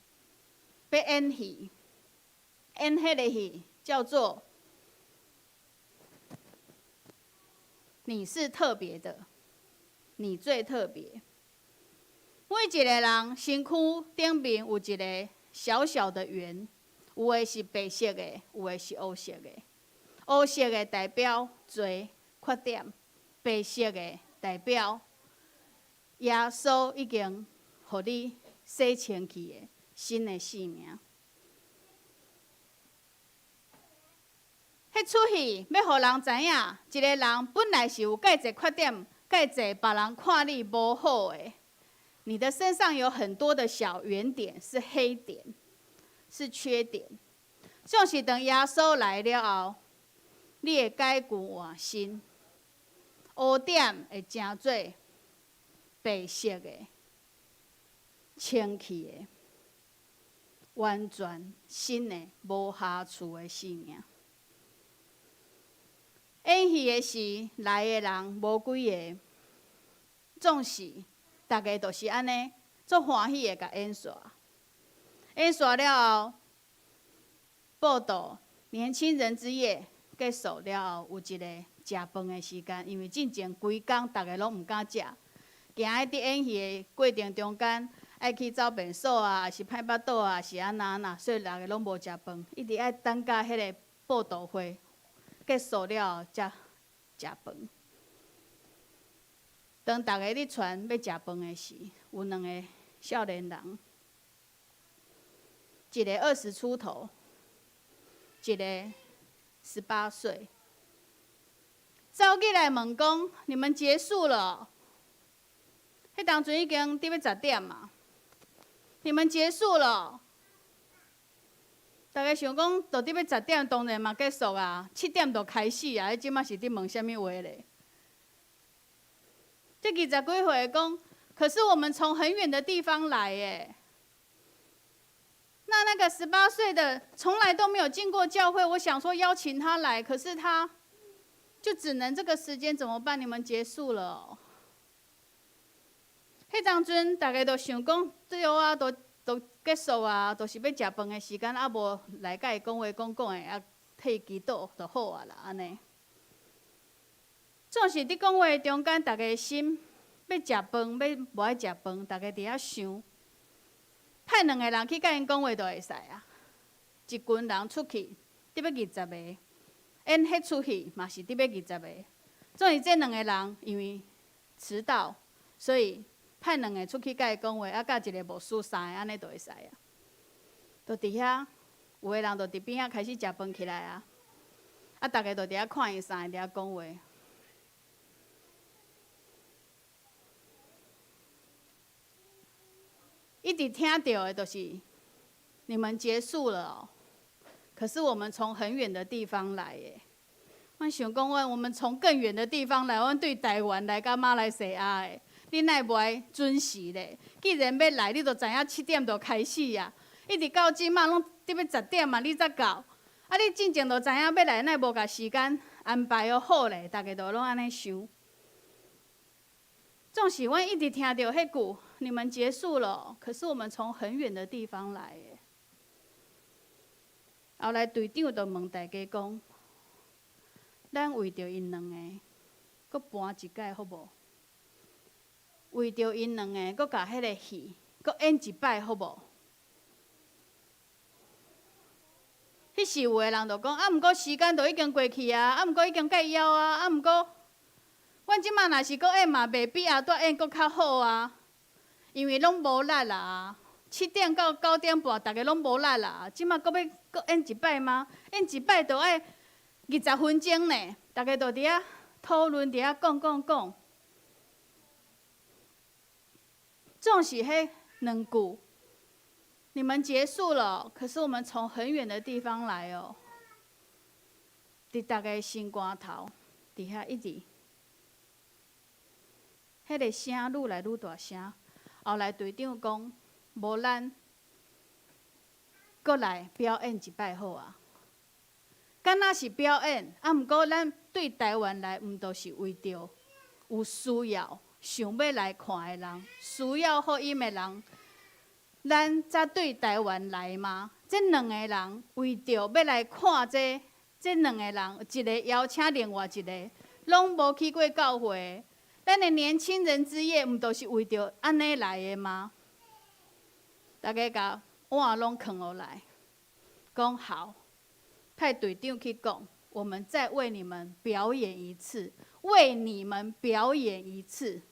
演戏，演彼个戏叫做《你是特别的，你最特别》。每一个人身躯顶面有一个小小的圆，有的是白色的，有的是乌色的。乌色的代表罪缺点，白色的代表耶稣已经予你洗清气的新的生命。彼出戏欲予人知影，一个人本来是有介济缺点，介济别人看你无好的。你的身上有很多的小圆点，是黑点，是缺点。总是当耶稣来了后，你会改过换新，乌点会成做白色的、清气的、完全新的、无瑕疵的生命。演戏的时，来的人无几个，总是逐家都是按呢，足欢喜的共演煞。演煞了后，报道年轻人之夜结束了后，有一个食饭的时间，因为进前规工逐家拢毋敢食，惊伫演戏的过程中间爱去走便所啊，抑是歹腹肚啊，是按怎按怎，所以逐家拢无食饭，一直爱等到彼个报道会结束了后才食饭。当逐家咧传欲食饭的时，有两个少年人，一个20出头，一个18岁，走进来问讲：“你们结束了？”彼当阵已经伫欲10点嘛。你们结束了？逐家想讲，都伫欲10点，当然嘛结束啊，7点就开始啊，你这马是伫问啥物话咧？这20几岁讲，可是我们从很远的地方来耶。那个18岁的从来都没有进过教会，我想说邀请他来，可是他就只能这个时间怎么办？你们结束了喔。彼当阵逐家都想讲，对啊，都结束啊，都是欲食饭的时间，啊无来共伊讲话讲讲的，啊替伊祈祷就好啊啦，按呢。总是伫讲话中间，逐家心欲食饭，欲无爱食饭，逐家伫遐想。派两个人去共𪜶讲话就会使啊。一群人出去，伫欲20个，演彼出戏嘛是伫欲20个。总是这两个人因为迟到，所以派两个出去共伊讲话，啊，佮一个牧师三个按呢就会使啊。就伫遐，有的人就伫边仔开始食饭起来啊。啊，逐家就伫遐看𪜶三个伫遐讲话。一直听著的，就是你们结束了喔，可是我们从很远的地方来耶。我想讲，我们从更远的地方来，阮对台湾来到马来西亚的，你哪会无爱准时咧？既然欲来，你就知影7点就开始啊，一直到这马拢伫欲10点啊，你才到。啊，你进前就知影欲来，哪会无共时间安排好咧？逐家都拢按呢想。总是阮一直听著彼句，你们结束了，可是我们从很远的地方来的。后来队长就问大家讲：咱为著𪜶两个，阁搬一摆好无？为著𪜶两个，阁共彼个戏，阁演一摆好无？彼时有的人就讲：啊，毋过时间都已经过去啊，啊，毋过已经解邀啊，啊，毋过。阮这马若是阁演嘛，袂比后拄演阁较好啊，因为拢无力啦。7点到9点半，逐家拢无力啦。这马阁欲阁演一摆吗？演一摆就爱20分钟呢，逐家就伫遐讨论，伫遐讲讲讲。总是彼两句，你们结束了，可是我们从很远的地方来哦。伫逐家心肝头，伫遐一直。彼个声愈来愈大声，后来队长讲，无咱閣來表演一擺好啊。敢若是表演，啊，毋過咱對台灣來，毋著是為著有需要，想欲來看的人，需要福音的人，咱才對台灣來嗎？這兩个人為著欲來看這，這兩个人，一个邀請另外一个，攏無去過教會。咱的年輕人之夜，毋著是為著按呢來的嗎？逐家共碗攏囥予來，講好，派隊長去講，我們再為你們表演一次，為你們表演一次。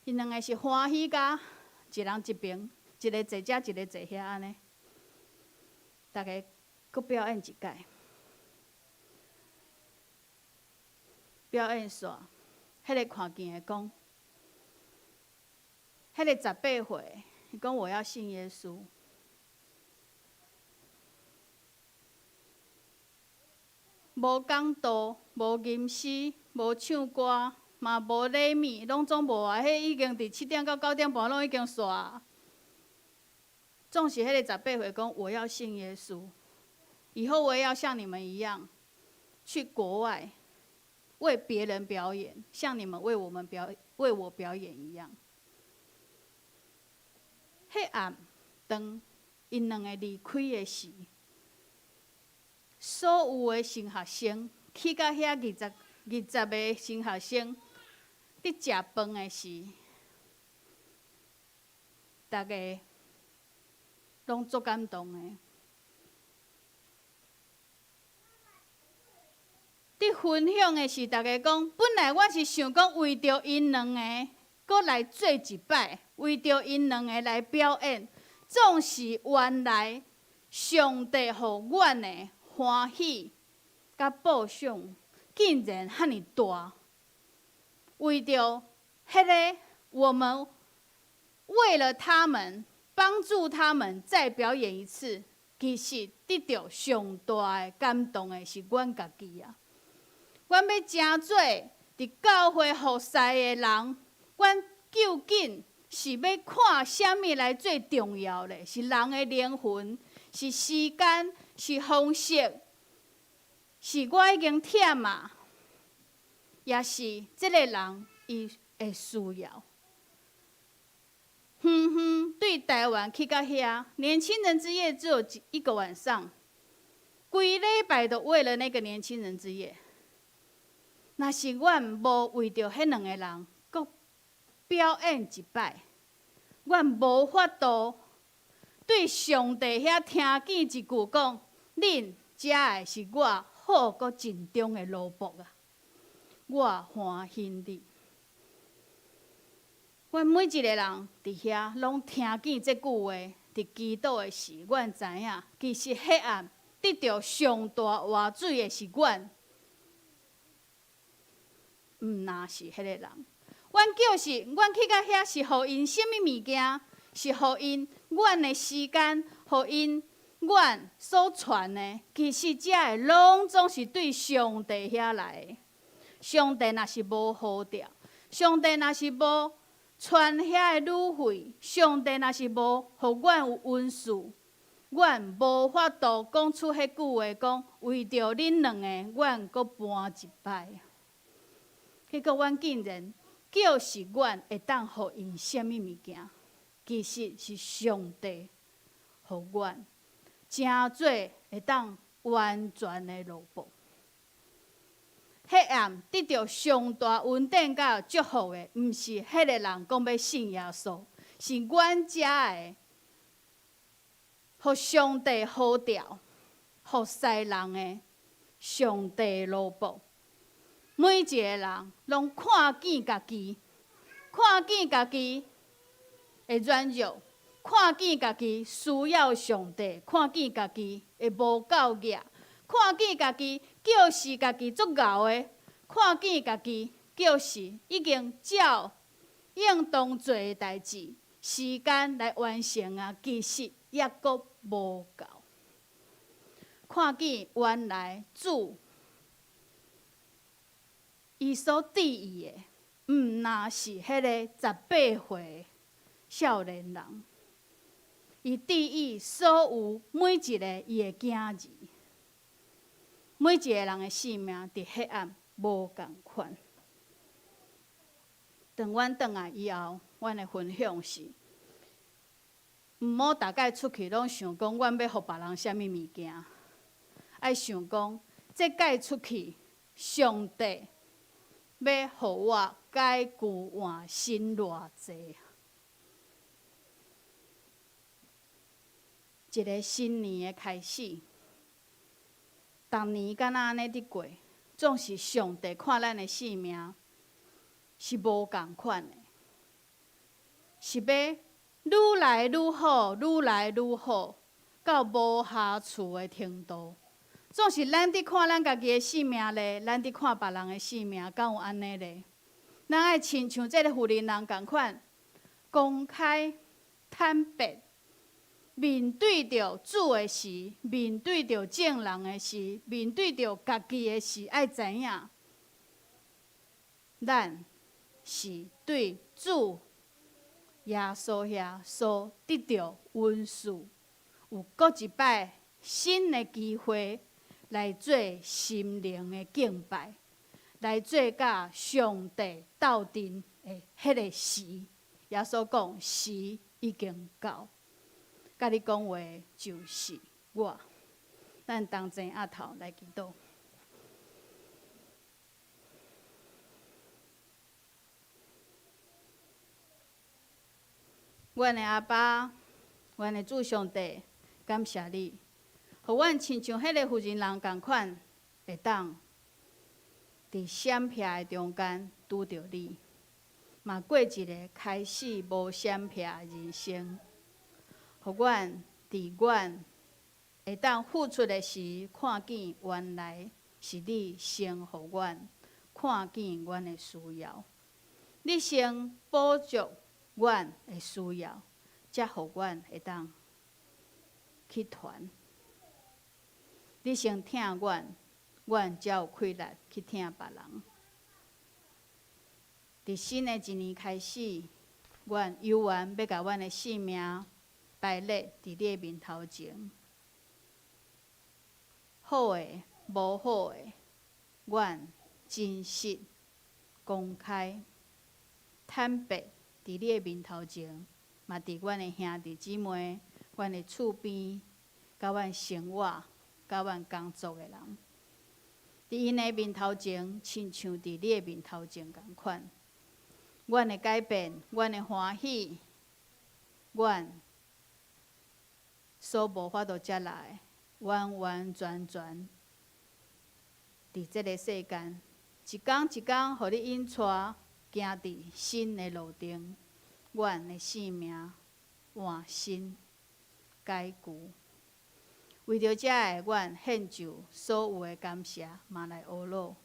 𪜶兩个是歡喜甲，一人一爿，一个坐遮，一个坐遐按呢。逐家閣表演一擺，表演煞，彼个看見的講，彼个18歲，伊講我要信耶穌。無講道，無吟詩，無唱歌，嘛無禮物，攏總無啊！彼已經佇7點到9點半攏已經煞。總是彼个18歲講我要信耶穌，以後我也要像你們一樣，去國外為別人表演，像你們為我們表為我表演一樣。彼暗當𪜶兩个離開的時，所有的神學生去到遐20個神學生佇食飯的時，逐家攏足感動的。佇分享的時，逐家講，本來我是想講為著𪜶兩个，閣來做一擺，為著𪜶兩个來表演，總是原來上帝予阮的歡喜佮報賞，竟然遐爾大。為著彼个，我們為了他們，幫助他們再表演一次，其實得著上大的感動的是阮家己啊！阮欲成做佇教會服侍的人，阮究竟是欲看啥物來最重要咧？是人的靈魂，是時間，是方式，是我已經忝啊，抑是這个人伊會需要？遠遠對台灣去到遐，年輕人之夜只有一個晚上，規禮拜都為了那個年輕人之夜。若是阮無為著彼兩个人，閣表演一擺，阮無法度對上帝遐聽見一句講，恁遮的是我好閣盡忠的奴僕啊！我歡喜你。阮每一个人佇遐攏聽見這句話，佇祈禱的時，阮知影，其實彼暗得著上大活水的是阮，毋若是彼个人。阮叫是，阮去到遐是予𪜶啥物物件？是予𪜶阮的時間，予𪜶阮所傳的，其實這个攏總是對上帝遐來的。上帝若是無呼召，上帝若是無傳遐个旅費，上帝若是無予阮有恩賜，阮無法度講出彼句話，講為著恁兩个，阮閣搬一擺。結果阮竟然叫是阮會當予𪜶啥物物件，其實是上帝予阮成做會當完全的奴僕。彼暗得著上大恩典佮祝福的，毋是彼个人講欲信耶穌，是阮遮的，予上帝呼召服侍人的上帝奴僕。每一個人攏看見家己，看見家己的軟弱，看見家己需要上帝，看見家己的無夠額，看見家己叫是家己足𠢕的，看見家己叫是已經照應當做的代誌，時間來完成啊，其實猶閣無夠。看見原來主伊所注意的，毋若是彼个18歲少年人，伊注意所有每一个伊的囝兒，每一個人的性命佇黑暗無仝款。當阮轉來以後，阮的分享是，毋好逐擺出去攏想講，阮欲予別人啥物物件，愛想講，這擺出去，上帝欲予我改舊換新偌濟。一个新年的開始，逐年敢若按呢佇過，總是上帝看咱的性命是無仝款的，是欲愈來愈好，愈來愈好，到無瑕疵的程度。總是咱佇看咱家己的性命咧，咱佇看別人的性命，敢有按呢咧？咱愛親像這个婦人人仝款，公開坦白，面對著主的時，面對著眾人的時，面對著家己的時，愛知影，咱是對主耶穌遐所得著恩賜，有閣一擺新的機會來做心靈的敬拜，來做佮上帝鬥陣的彼个時。耶穌講時已經到，佮你講話就是我。咱同齊徛頭來祈禱。阮的阿爸，阮的主上帝，感謝你，予阮親像彼个婦人人仝款，會當佇閃避的中間拄著你，嘛過一个開始無閃避的人生。予阮佇阮會當付出的時，看見原來是你先予阮看見阮的需要，你先補足阮的需要，才予阮會當去傳。你先疼阮，阮才有氣力去疼別人。佇新的一年開始，阮猶原欲共阮的性命擺列佇你的面頭前。好的、無好的，阮真實、公開、坦白佇你的面頭前，嘛佇阮的兄弟姊妹、阮的厝邊、佮阮生活、佮阮工作的人，佇𪜶的面頭前，親像佇你的面頭前仝款。阮的改變，阮的歡喜，阮所無法度接納的，完完全全佇這个世間，一工一工，予你引帶行佇新的路程，阮的性命換新改舊。為著這个，阮獻上所有的感謝，嘛來呵咾。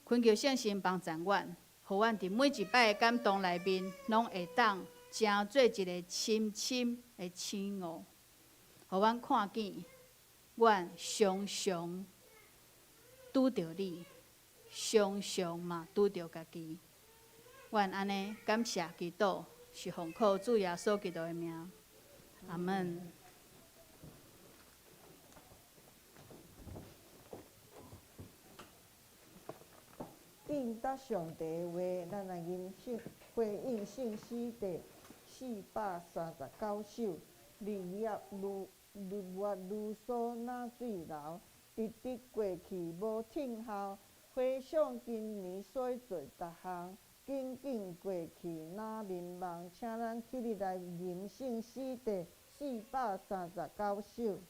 懇求聖神幫助阮，予阮佇每一擺的感動內面，攏會當成做一个深深的醒悟，予阮看見，阮常常拄著你，常常嘛拄著家己。阮按呢感謝祈禱，是奉靠主耶穌基督的名，阿門。應答上帝的話，咱來吟聖回應聖詩第439首。日夜如日月如梭，若水流，直直過去無停候。回想今年所做逐項，緊緊過去若眠夢。請咱起立來吟聖詩第439首。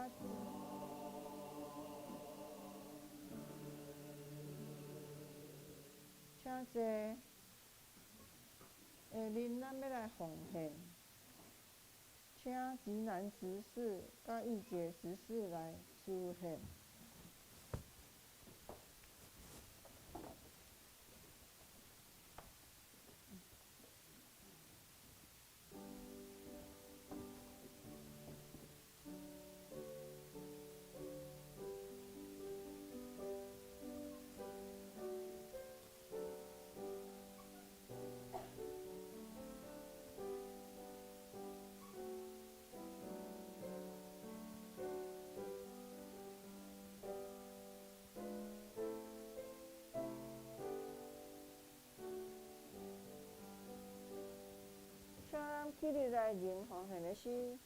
請請坐。下面咱欲來奉獻，請吉南執事佮玉姐執事來司獻。請咱起立來認奉獻的心。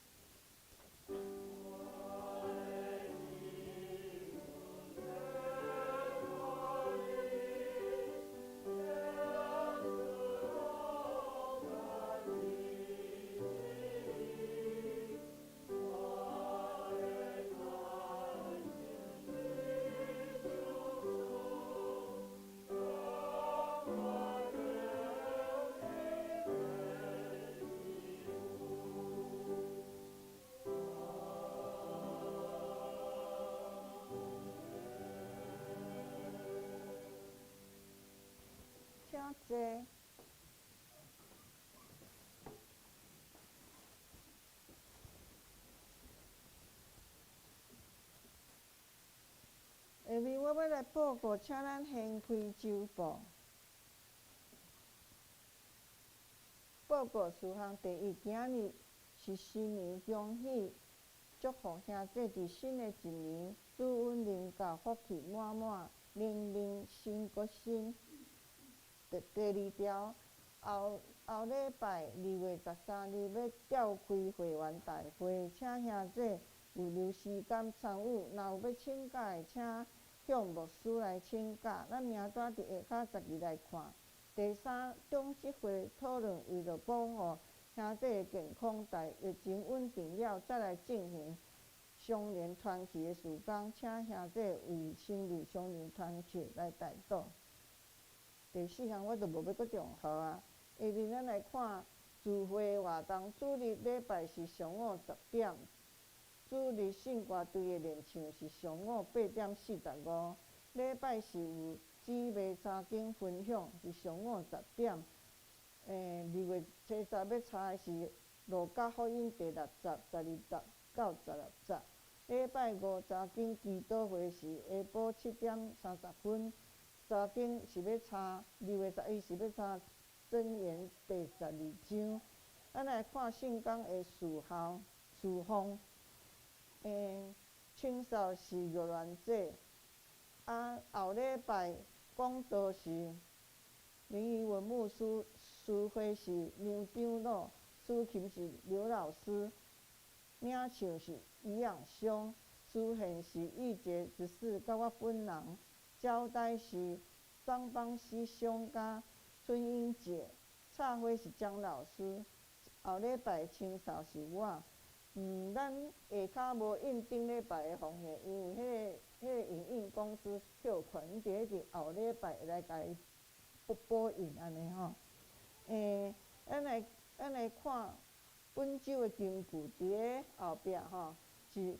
請坐。下面我欲來報告，請咱掀開週報。報告事項第一，今仔日是新年恭喜，祝福兄弟佇新的一年，主恩臨到，福氣滿滿，靈命新閣新。第二條，後後禮拜2月13日欲召開會員大會，請兄弟有留時間參與，若有欲請假的，請向牧師來請假。咱名單佇下跤家己來看。第三，長執會討論為著保護兄弟的健康，待疫情穩定了，再來進行相連團契的事工，請兄弟為成立相連團契來代禱。第四項我就無欲閣重複啊。下面咱來看聚會活動，主日禮拜是上午10點，主日聖歌隊的練唱是上午8點45。禮拜四有姊妹查經分享是上午10點。2月初10欲查的是路加福音第六節12節到16節。禮拜五查經祈禱會是下晡7點30分。查經是欲查2月11是欲查箴言第12章。咱來看聖工的事項事奉。清掃是玉蘭姐，啊後禮拜講道是林怡文牧師，司會是梁長老，司琴是劉老師，領唱是余養松，司獻是玉潔執事佮我本人。招待是張邦熙兄佮春英姐，插花是江老師，後禮拜清掃是我。咱下跤無印頂禮拜的奉獻，因為彼個影印公司休困，伊佇咧後禮拜會來共伊補補印按呢吼。咱來看本週的經句，佇咧後壁吼是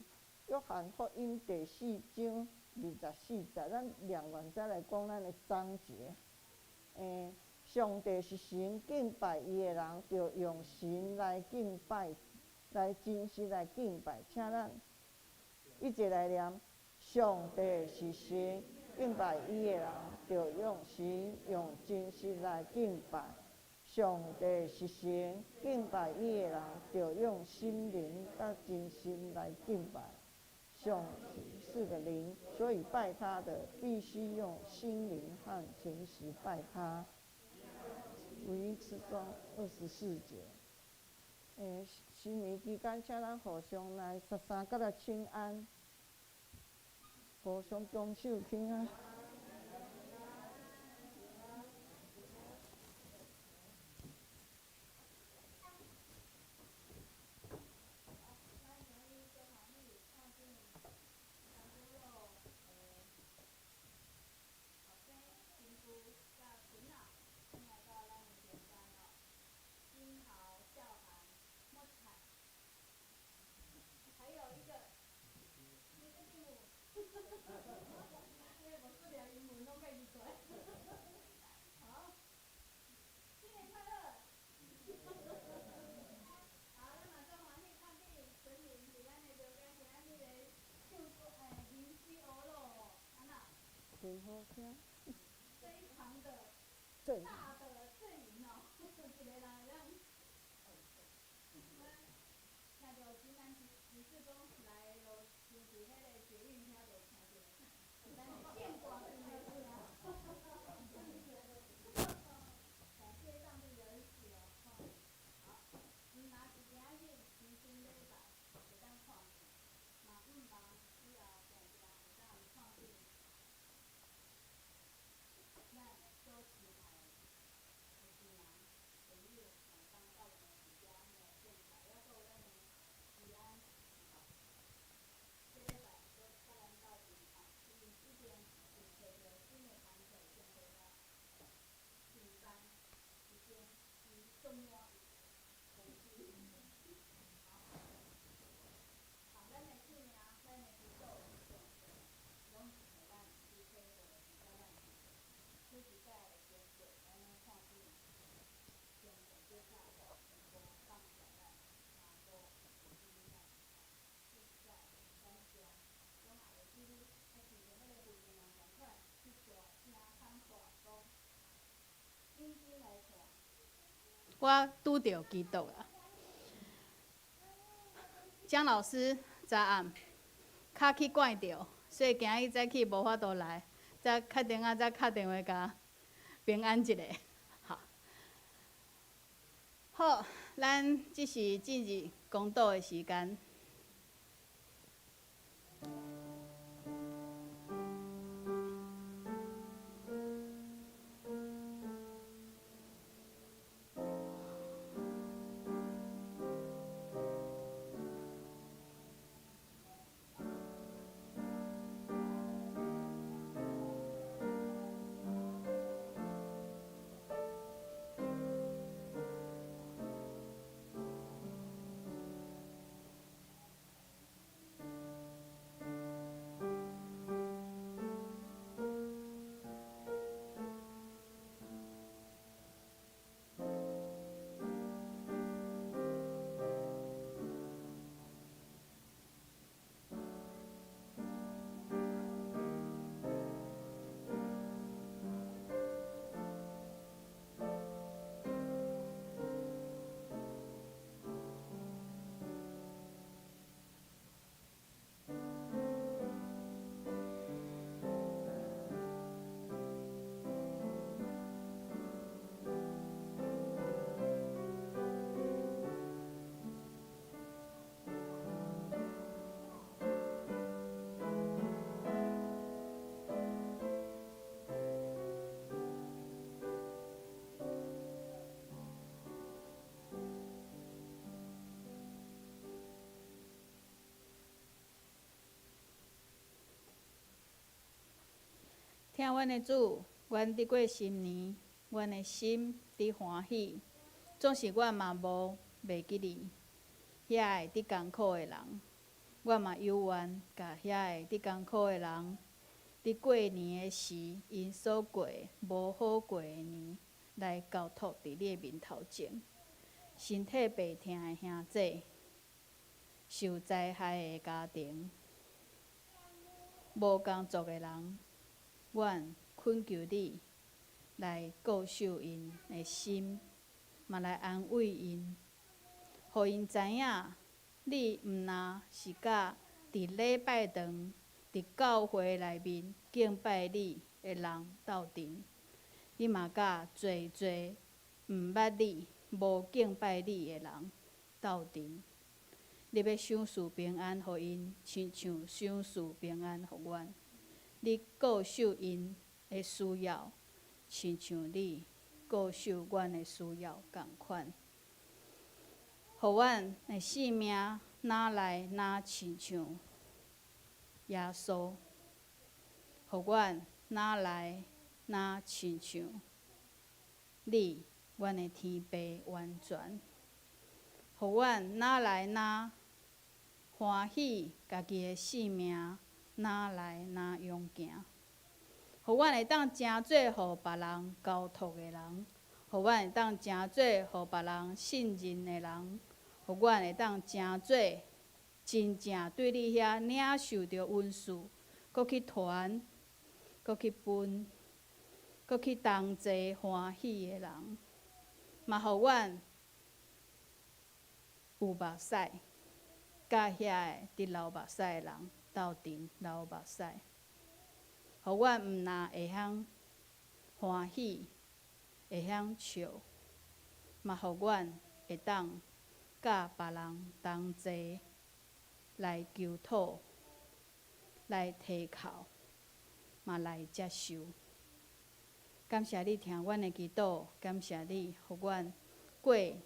約翰福音第4章24節，咱念完再來講咱的章節。上帝是神，敬拜伊的人，著用神來敬拜，來真實來敬拜。請咱一齊來念：上帝是神，敬拜伊的人，著用神用真實來敬拜。上帝是神，敬拜伊的人，著用心靈佮真實來敬拜。上帝是個靈，所以拜他的必須用心靈和誠實拜他。福音7章24節。新年期間，請咱互相來十三角來請安，互相拱手請安。真好聽。非常的大的陣營哦，一個人會當，阮聽著金安執事講來路上佇彼个捷運遐就聽著，咱的建廣的聲。感謝上帝的恩賜哦，好，毋若是今仔日新春禮拜會當看見，嘛毋望以後定定會當看見咱所親愛的親人、朋友，會當鬥陣佇遮來敬拜，抑閣有咱的治安，吼，這禮拜閣佮咱鬥陣吼，伊已經有揣著新的工課，已經回到上班，已經伊足滿意公司。好，好，咱的性命，咱的祈禱，上帝攏是予咱主體會伫咱身上。每一擺的經過，咱攏看見上帝這下全部放在咱，嘛無有記咱，每一擺咱将攏也會記你，啊，親像彼个婦人人仝款，去大聲喊喊講，緊緊來看。我拄著基督啊！江老師昨暗跤去拐著，所以今日早起無法度來，才確定啊，才敲電話共平安一下。好，好，咱這是進入講道的時間。聽阮的主，阮得過新年，阮的心佇歡喜，總是阮嘛無袂記你，遐个佇艱苦的人，阮嘛猶願共遐个佇艱苦的人，佇過年的時，𪜶所過無好過的年，來交託佇你的面頭前。身體病疼的兄姊，受災害的家庭，無工作的人，阮懇求你來顧守𪜶的心，嘛來安慰𪜶，予𪜶知影你毋若是佮佇禮拜堂、佇教會內面敬拜你的人鬥陣，你嘛佮濟濟毋捌你、無敬拜你的人鬥陣。你欲賞賜平安予𪜶，親像賞賜平安予阮。你顧守𪜶的需要，親像你顧守阮的需要仝款。予阮的性命若來若親像耶穌，予阮若來若親像你，阮的天父完全。予阮若來若歡喜家己的性命，若來若勇行。予阮會當成做予別人交託的人，予阮會當成做予別人信任的人，予阮會當成做真正對你遐領受著恩賜，閣去傳，閣去分，閣去同齊歡喜的人，嘛予阮有目屎，佮遐个佇流目屎的人鬥陣流目屎，予阮毋若會曉歡喜，會曉笑，嘛予阮會當佮別人同齊來求討，來提靠，嘛來接受。感謝你聽阮的祈禱，感謝你予阮過一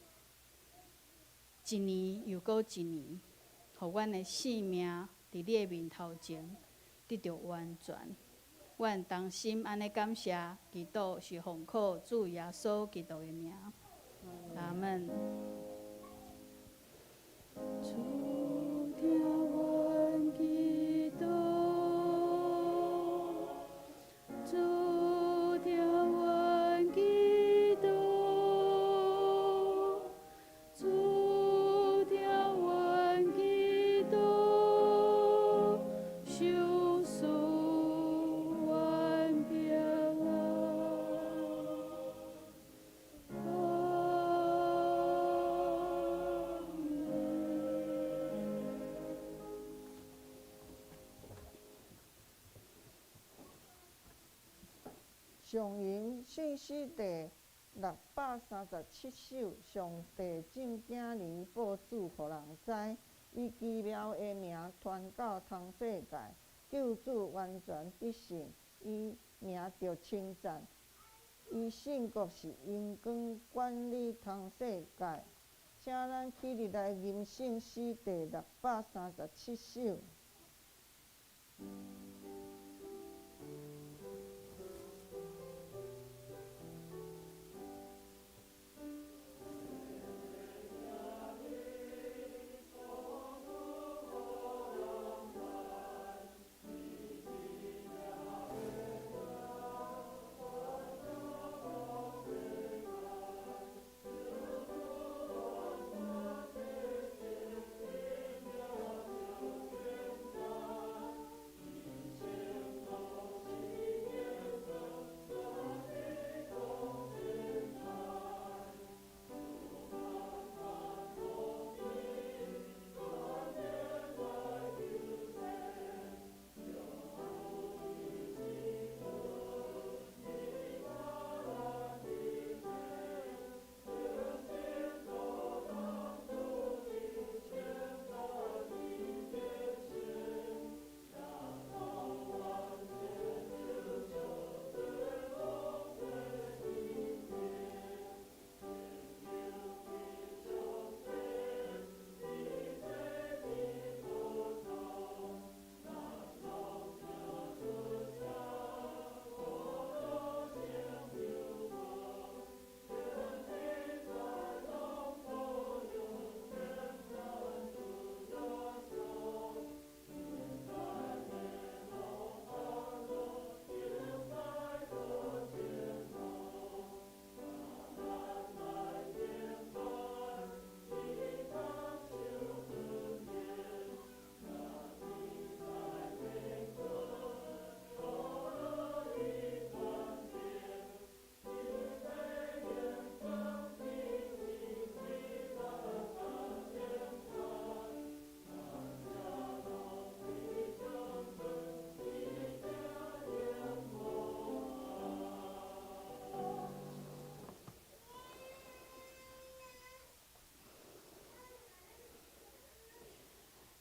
年又閣一年，予阮的性命佇你的面頭前得著完全。阮衷心按呢感謝祈禱，是奉靠主耶穌基督的名。阿門。主聽阮祈禱，主聽阮祈禱，主聽阮祈禱，賞賜阮平安。阿門。上吟聖詩第637首，上帝正囝兒報主予人知，伊奇妙的名傳到通世界，救主完全得勝，伊名著稱讚，伊聖國是榮光管理通世界。請咱起立來吟聖詩第637首。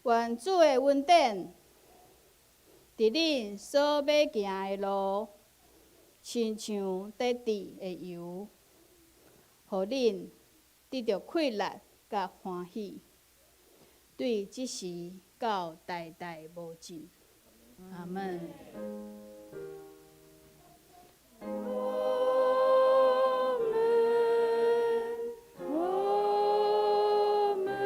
願主的恩典，佇恁所欲行的路，親像得致的油，予恁得著氣力佮歡喜，對這時到代代無盡。阿門。阿門，阿門，阿門。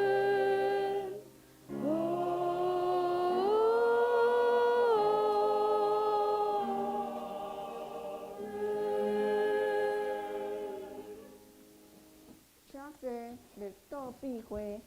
會。